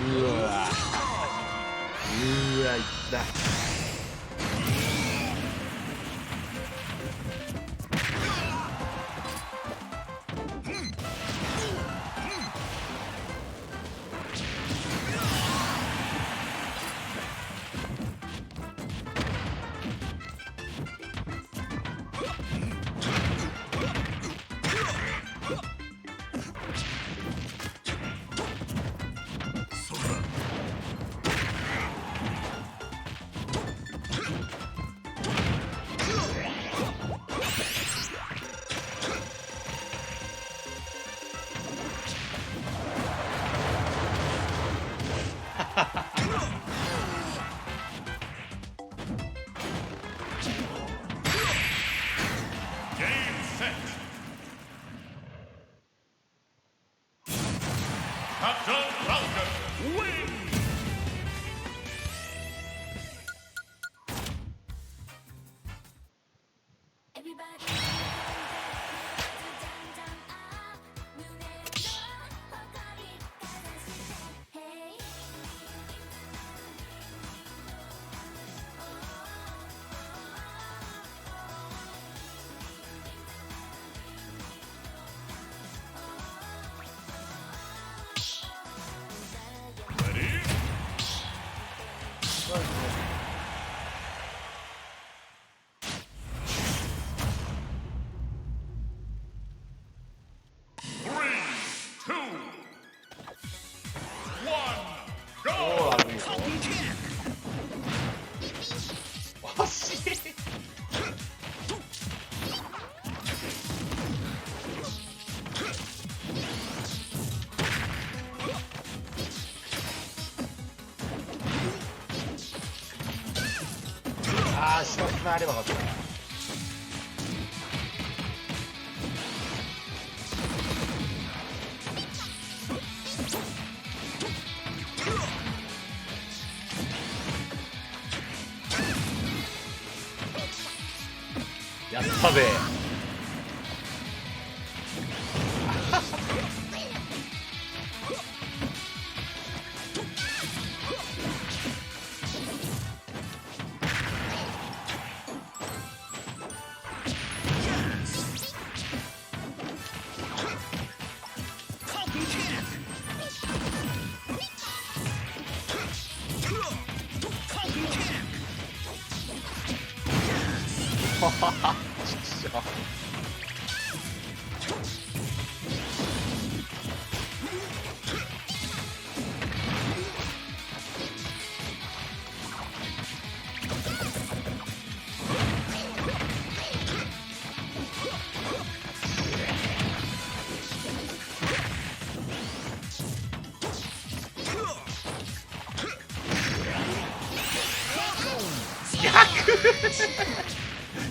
うわ。うわ、いった。Game, set. Captain Falcon wins. Three, two, one, go! 惜しい。ああ、下つながればよかった。やったぜ。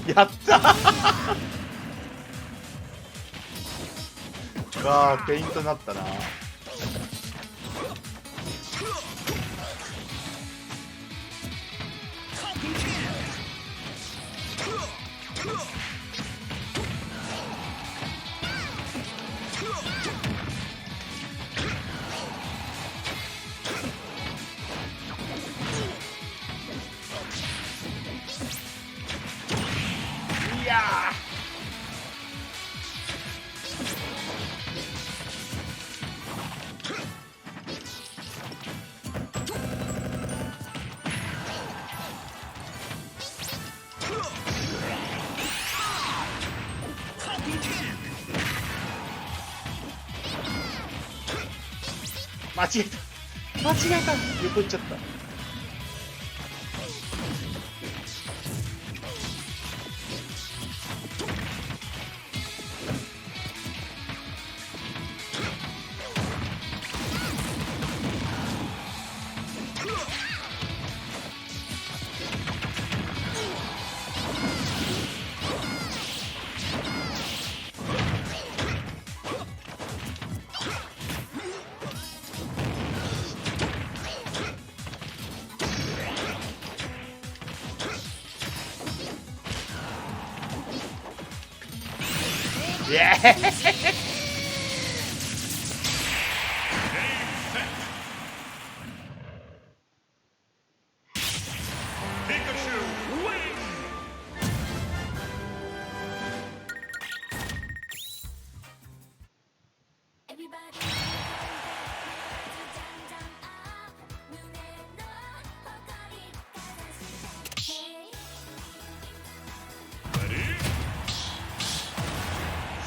やったー。かー、フェイントになったな。いやー。間違えた。間違えた。横行っちゃった。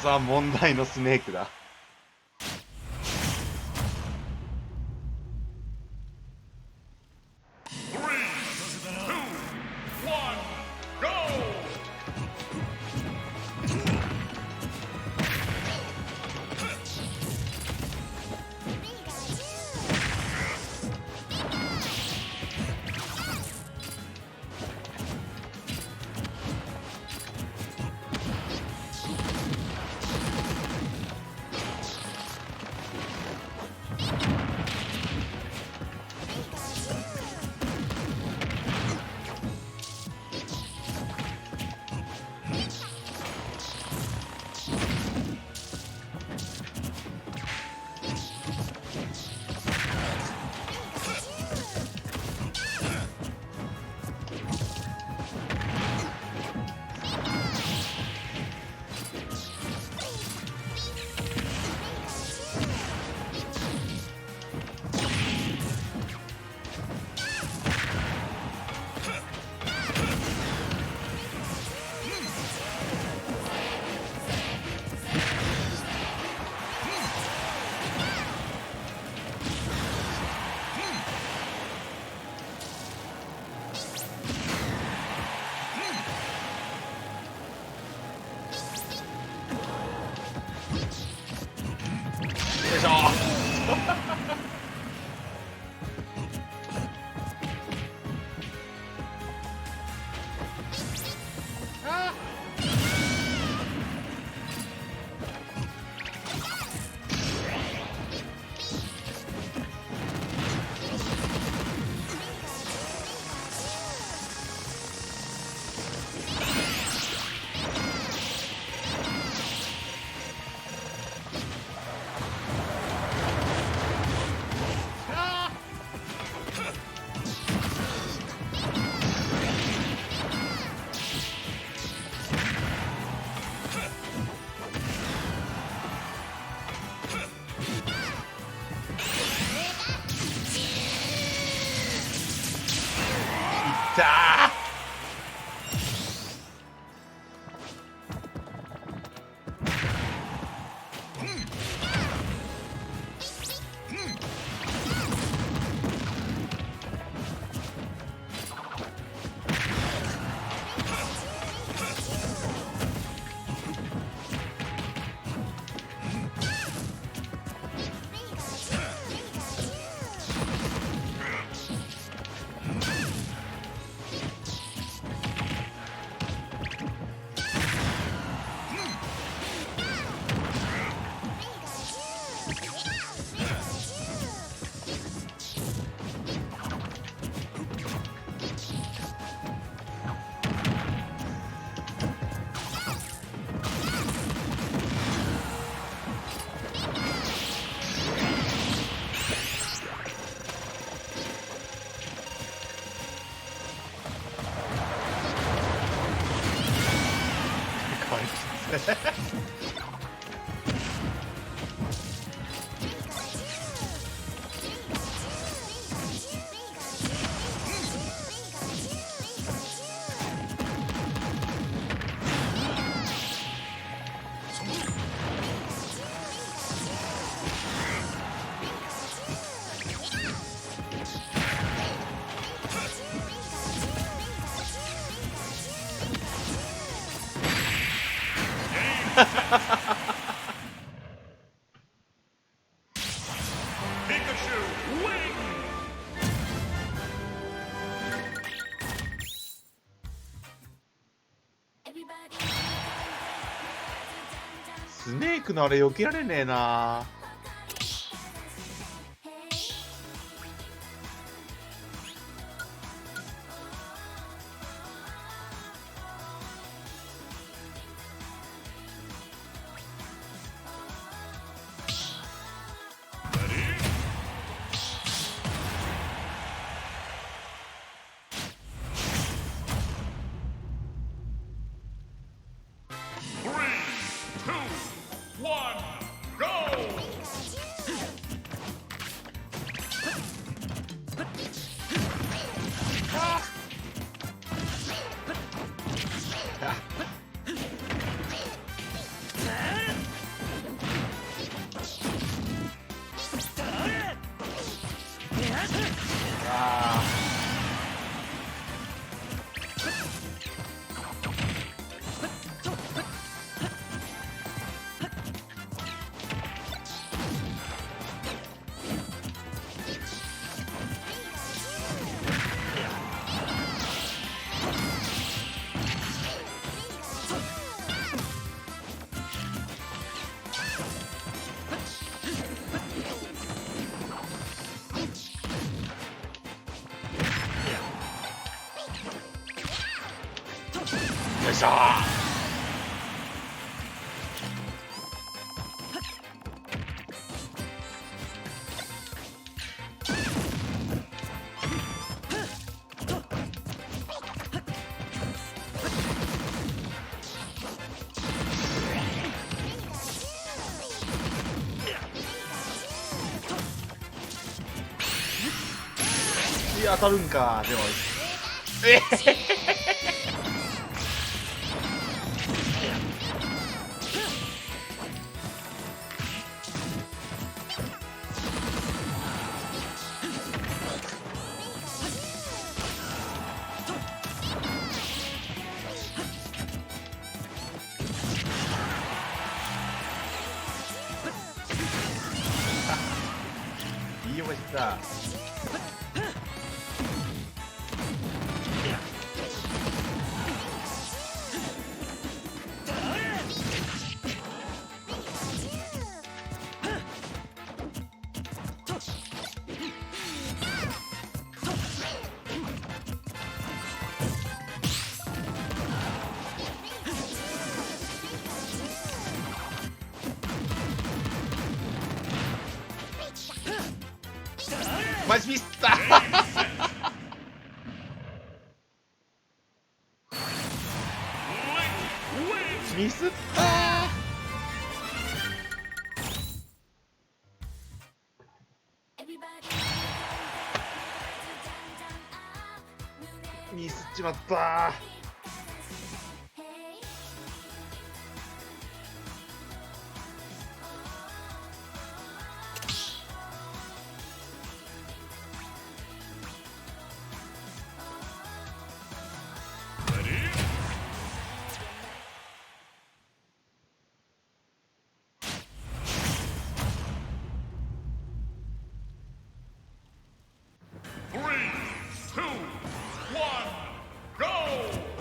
さあ、問題のスネークだ。よいしょ。いったー。スネークのあれ避けられねえな。Three, two, one, go! 이当たるんか。でも、え。いいよ、これさ。Mas vista! Miss. Miss しちまった。 Three, two, one, go!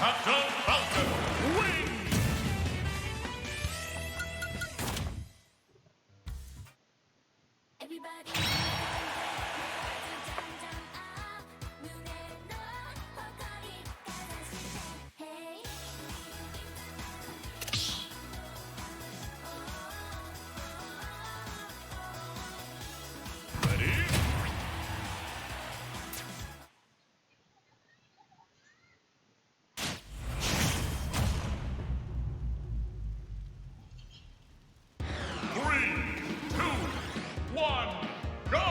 Captain Falcon wins! Three, two, one, go!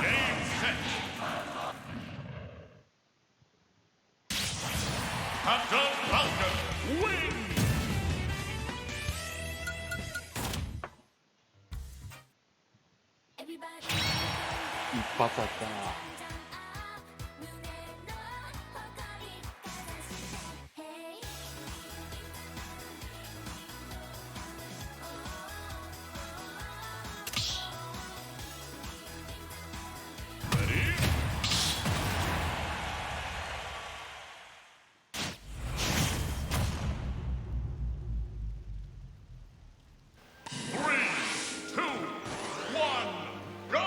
Game, set. Captain Falcon wins! Everybody. Three, two, one, go!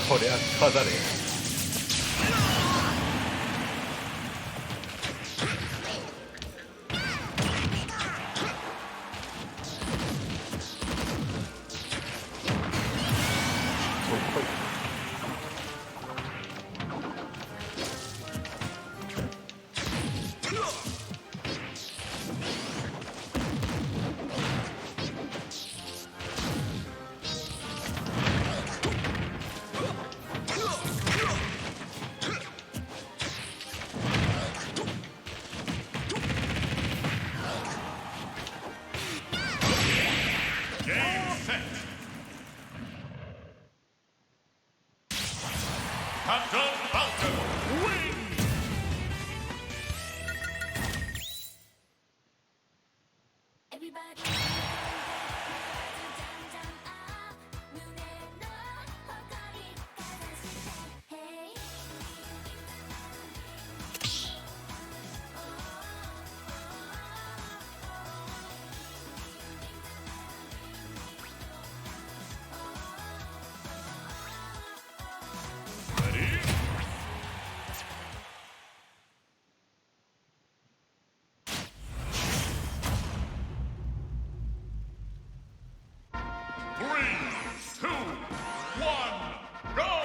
これは飾れ。Captain Falcon wins! Three, two, one, go!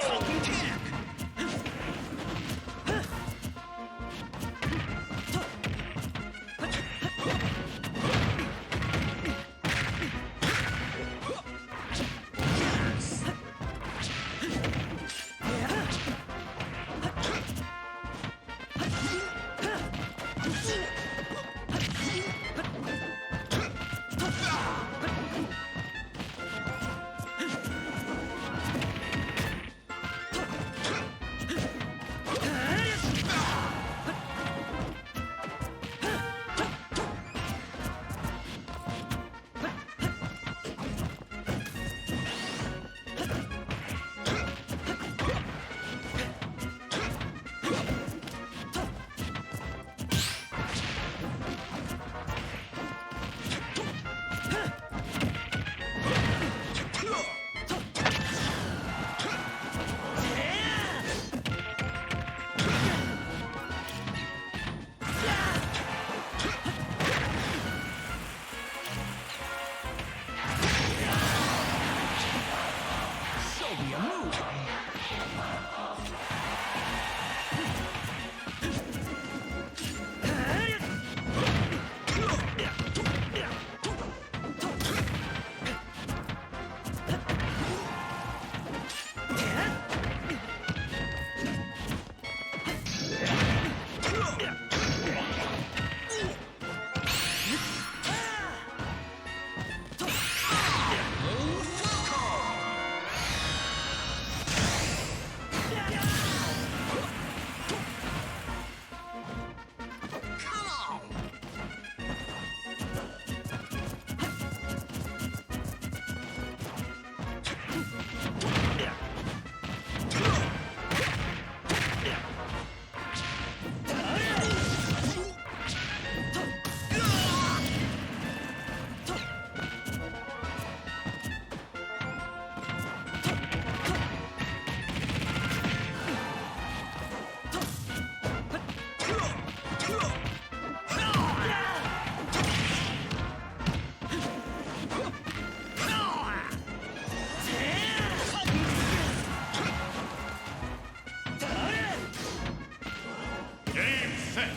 Game set.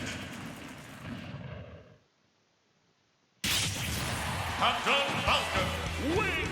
Captain Falcon wins.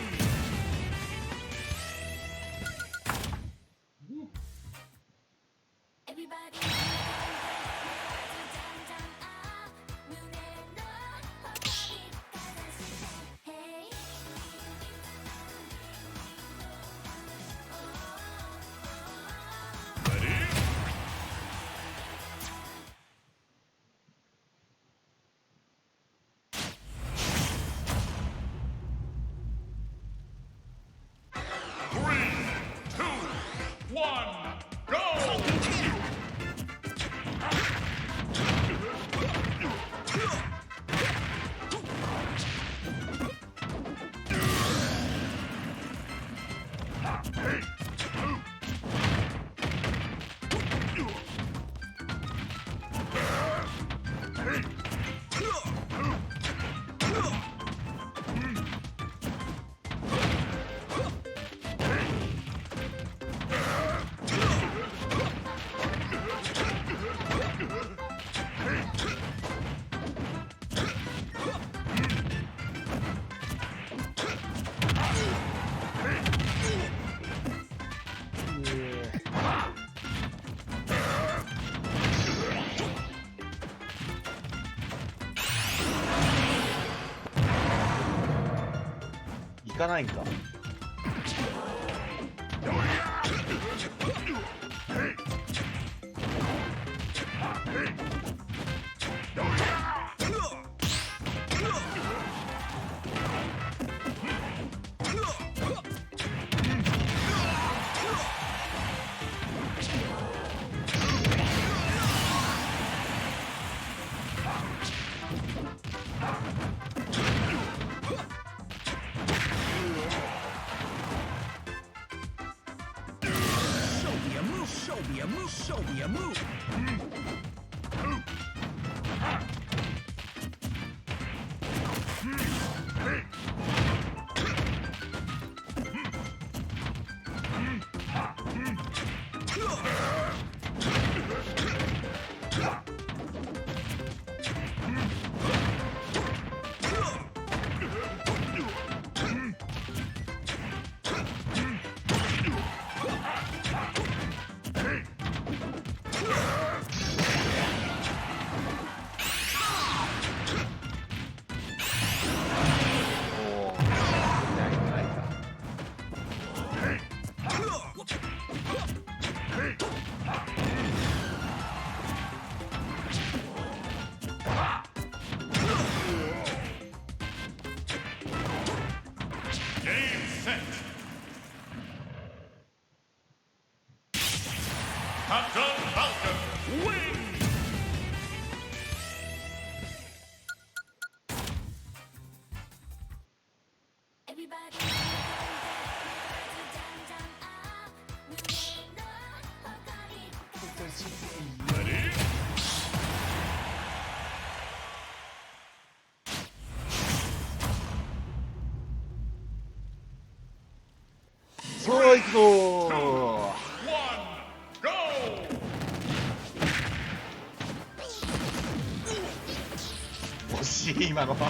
かないんか。Show me a move, show me a move, show me a move. Game, set. Captain Falcon wins! One, go! 惜しい、今のは。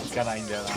いかないんだよな。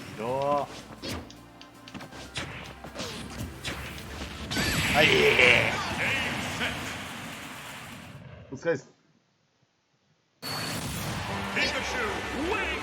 ひどい。ھەي. پۇسكايسىز. Pikachu win!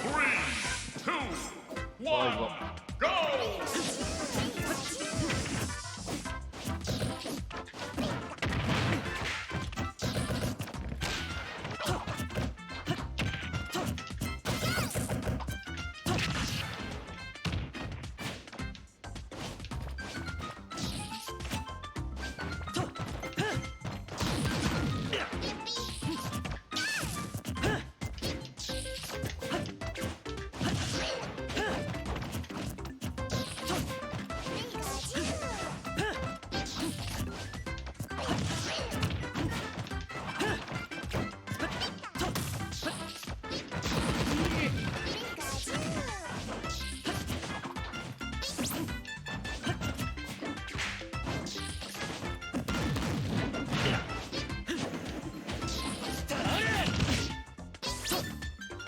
Three, two, one, go!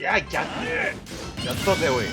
يا جاتنى! يا صوت يا وي.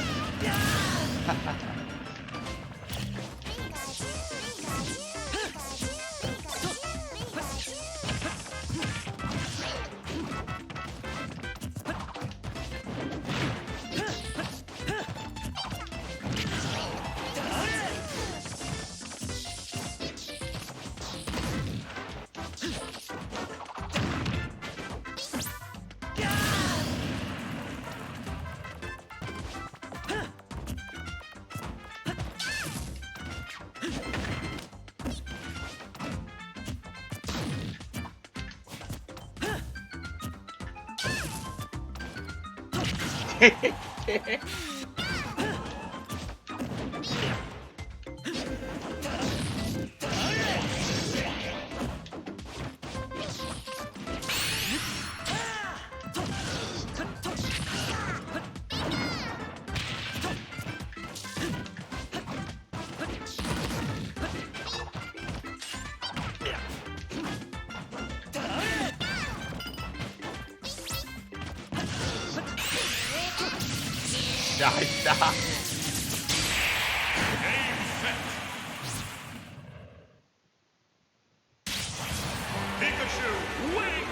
Pikachu win!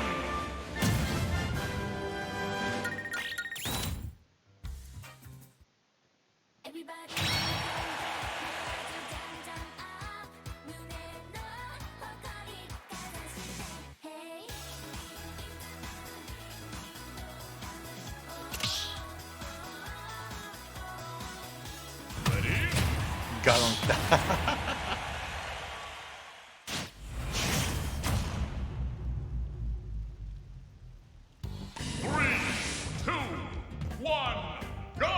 Ready? Galanta. Three, two, one, go!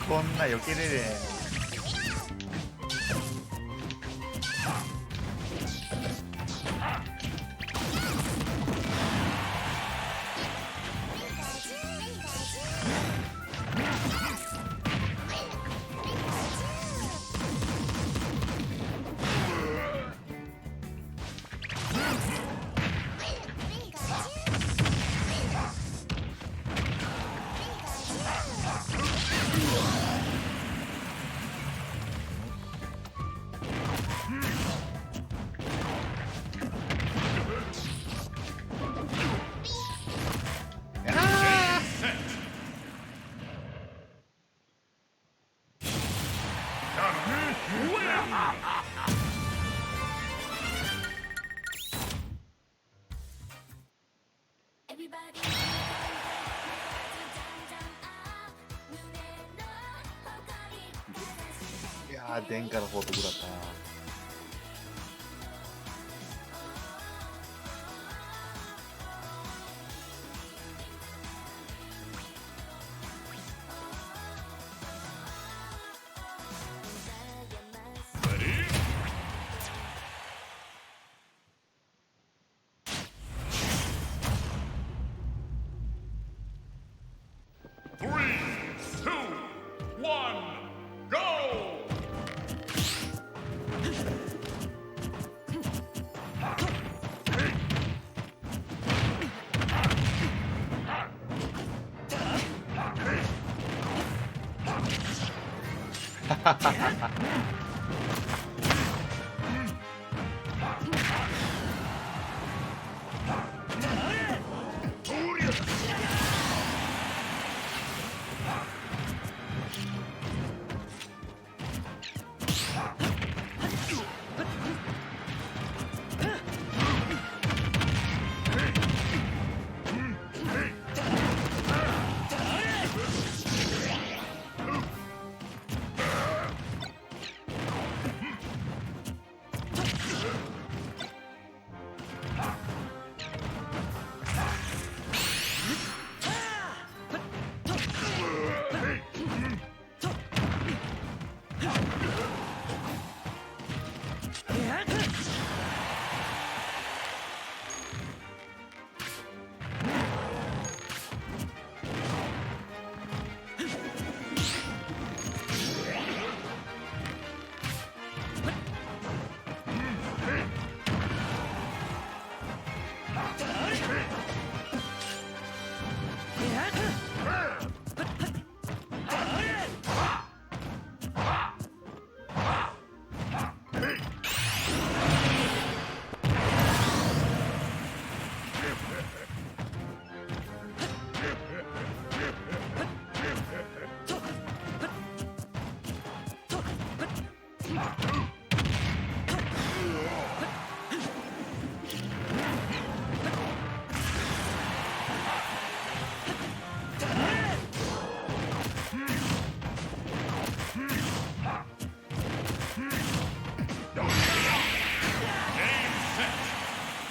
こんな避けれねえ。いやー、殿下の方とグラタン。Three, two, one, go!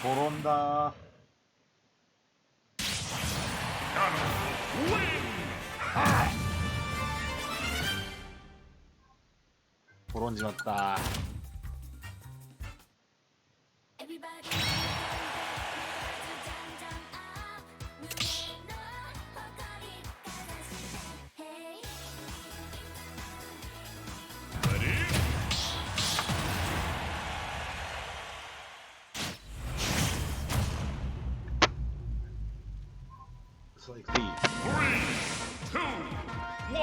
転んだ。滅んじまった。Three, two, one,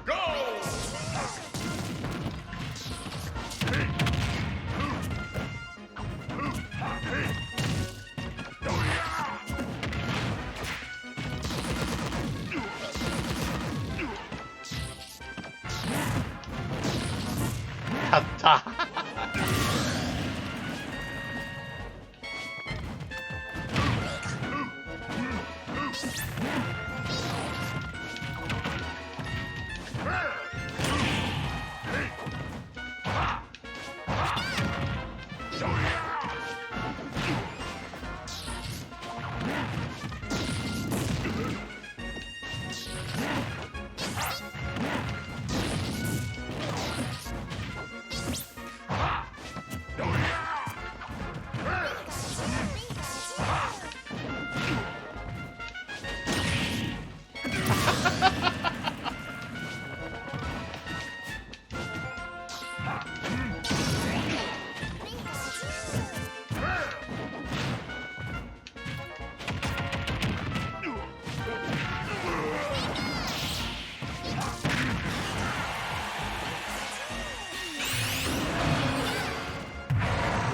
go! 勝った。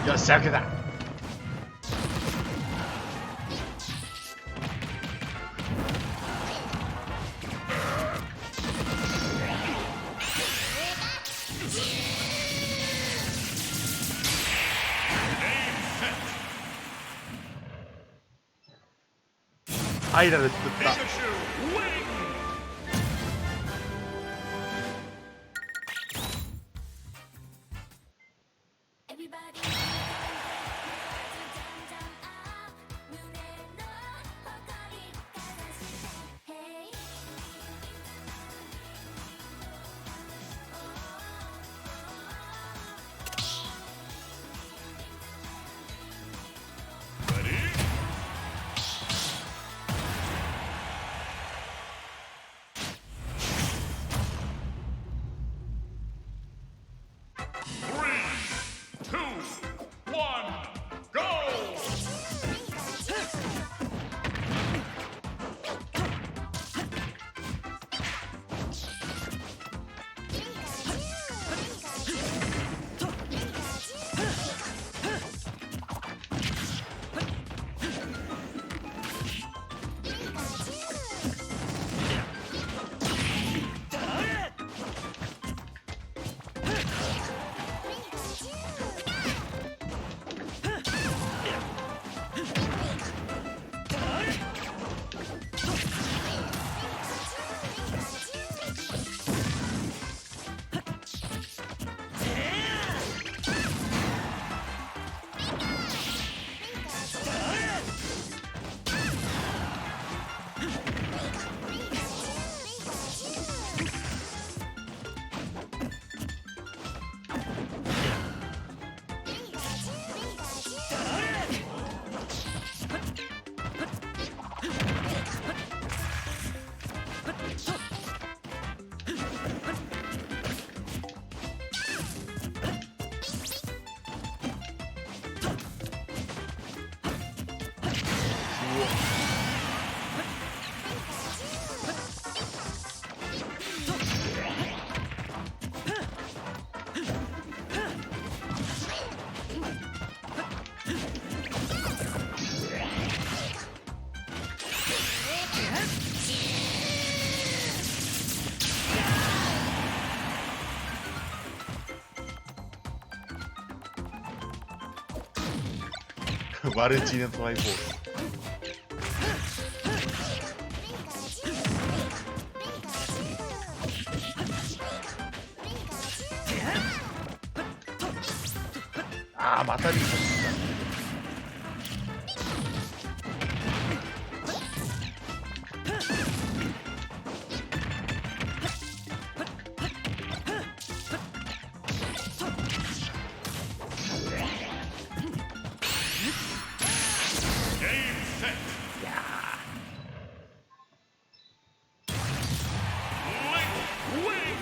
よし、オッケーだ。ئايلىنىپ تۇرۇپتۇ. Three, two, one, go! Valentina Tribal. Ah, mata. Game set. Link win.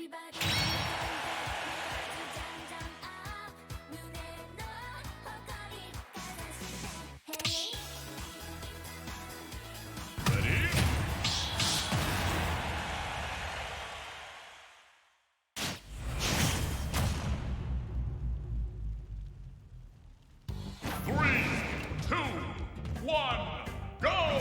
Three, two, one, go!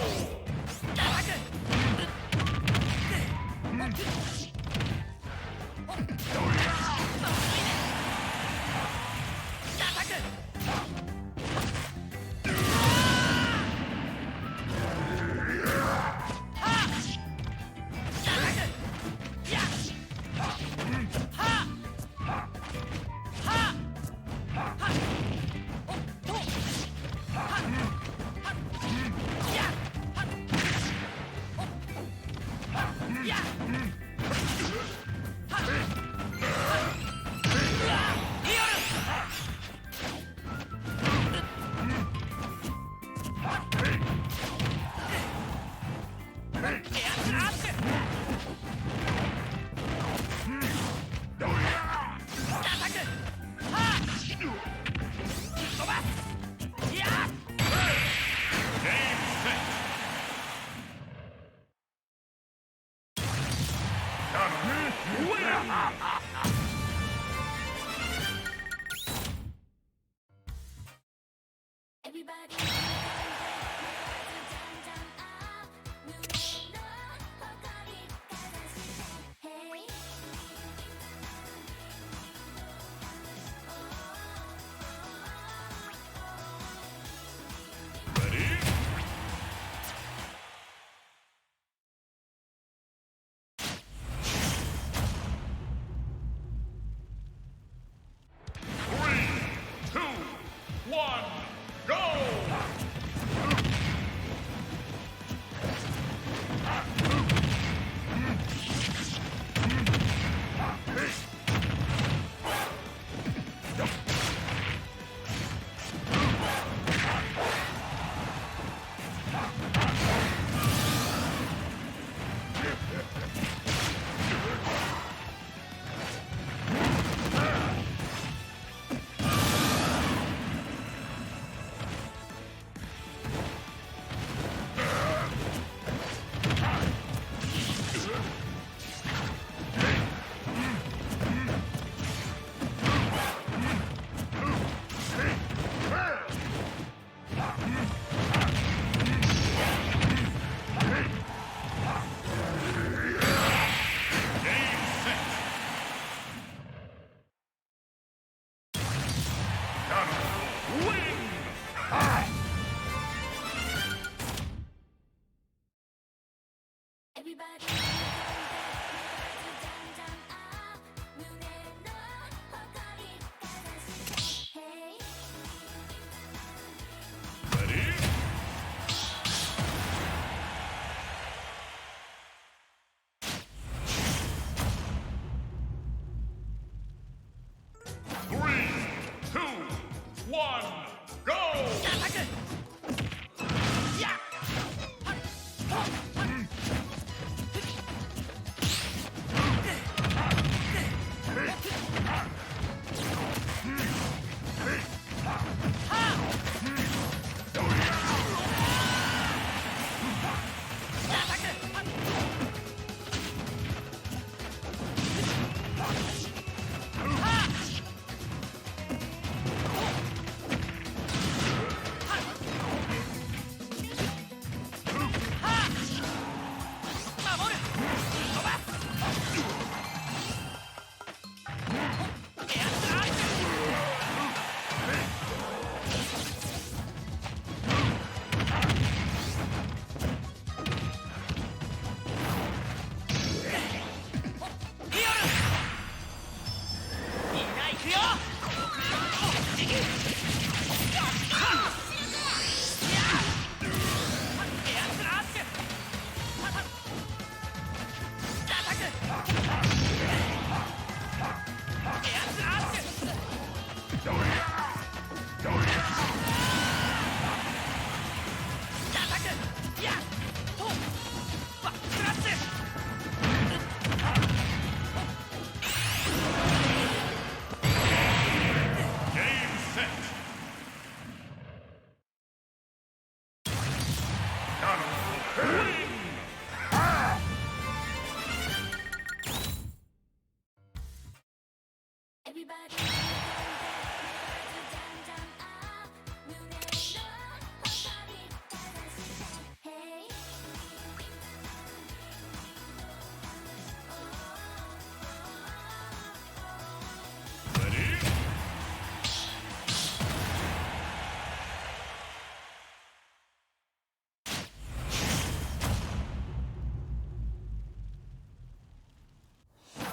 Three, two, one, go! Three, two, one, go!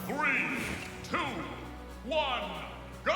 Three, two, one, go!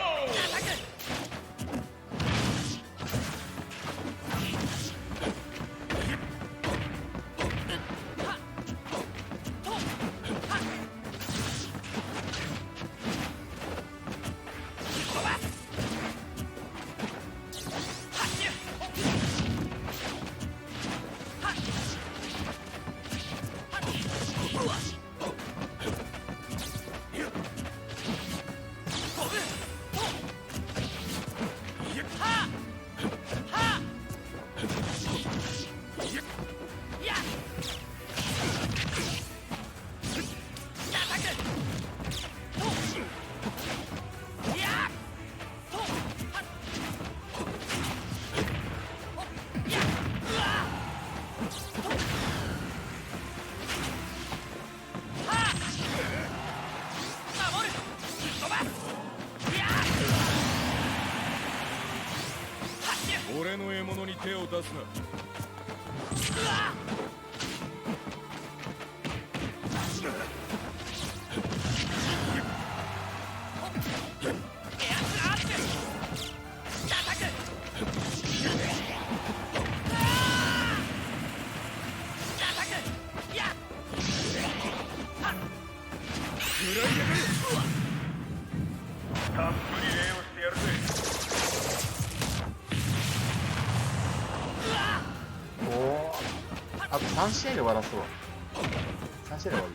오. 아, 그 다음 시간에 말았어. 사실에 말이야.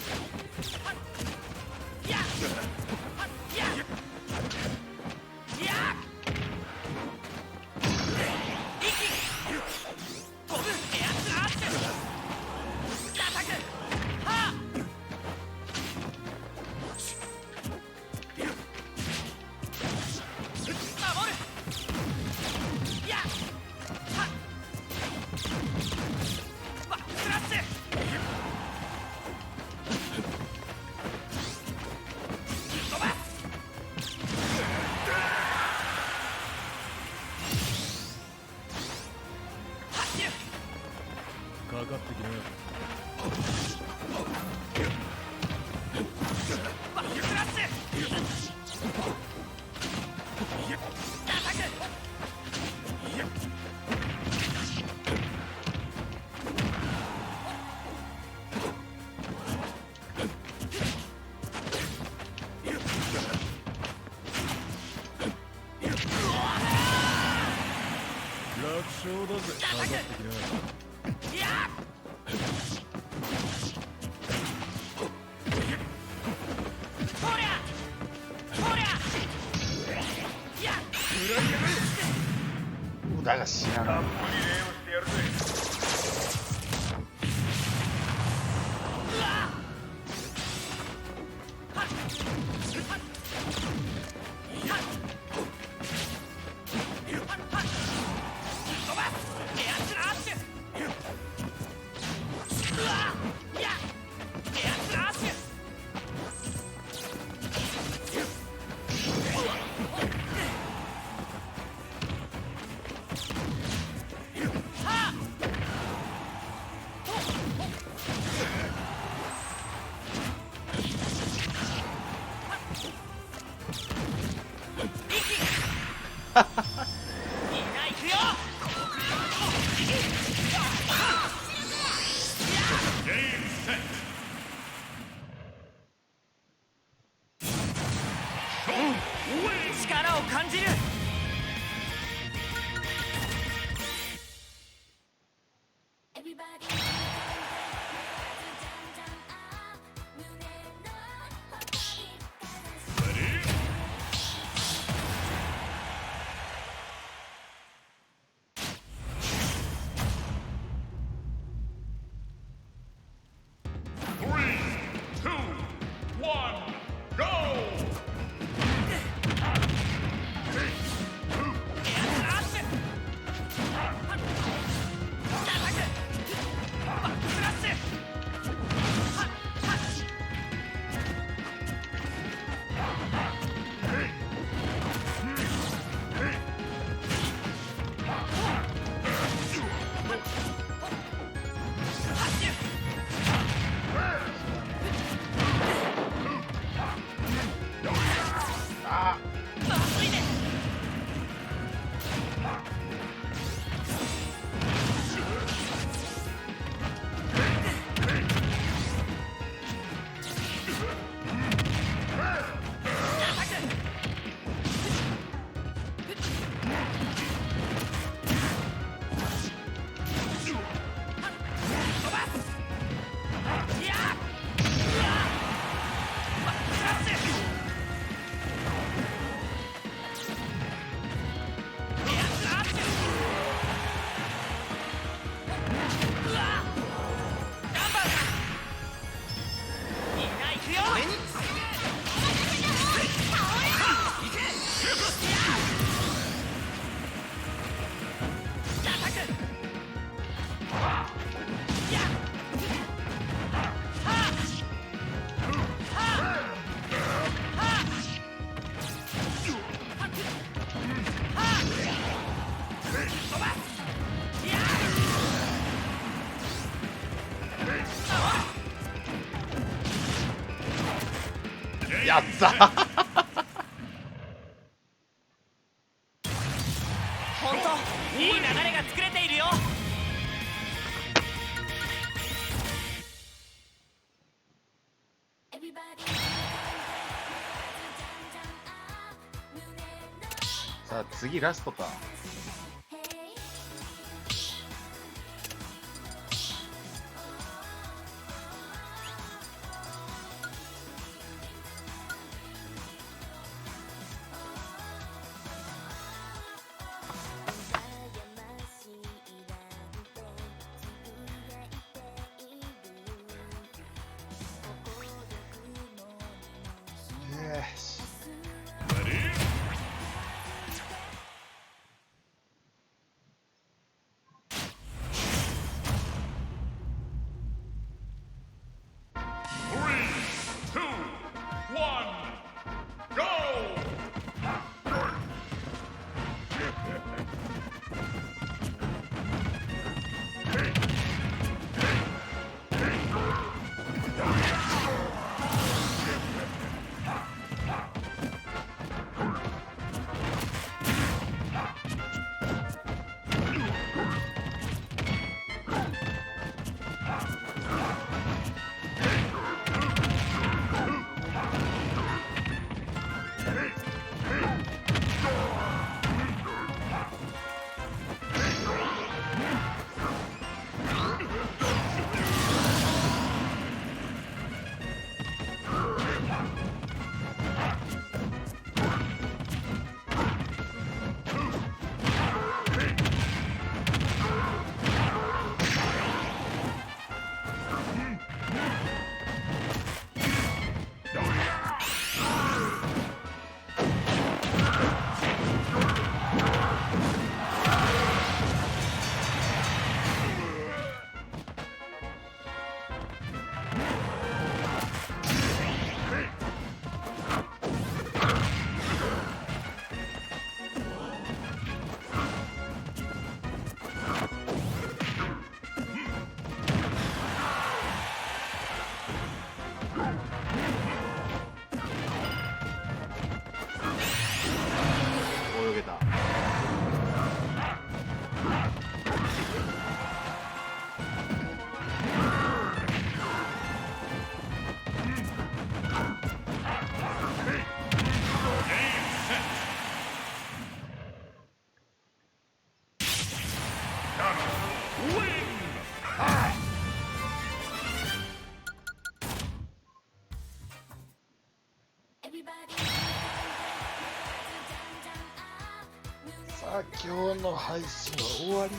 오, 내가 지나가. Three, two, one, go! やった。本当、いい流れが作れているよ。 さあ、次ラストか。 Yes. Three, two, one, go! 泳げた。 さあ、今日の配信は終わり。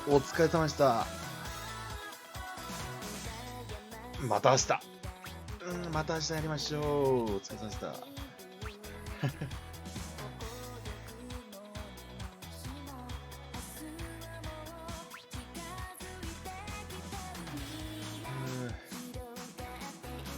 お疲れ様でした。また明日。うん、また明日やりましょう。お疲れ様でした。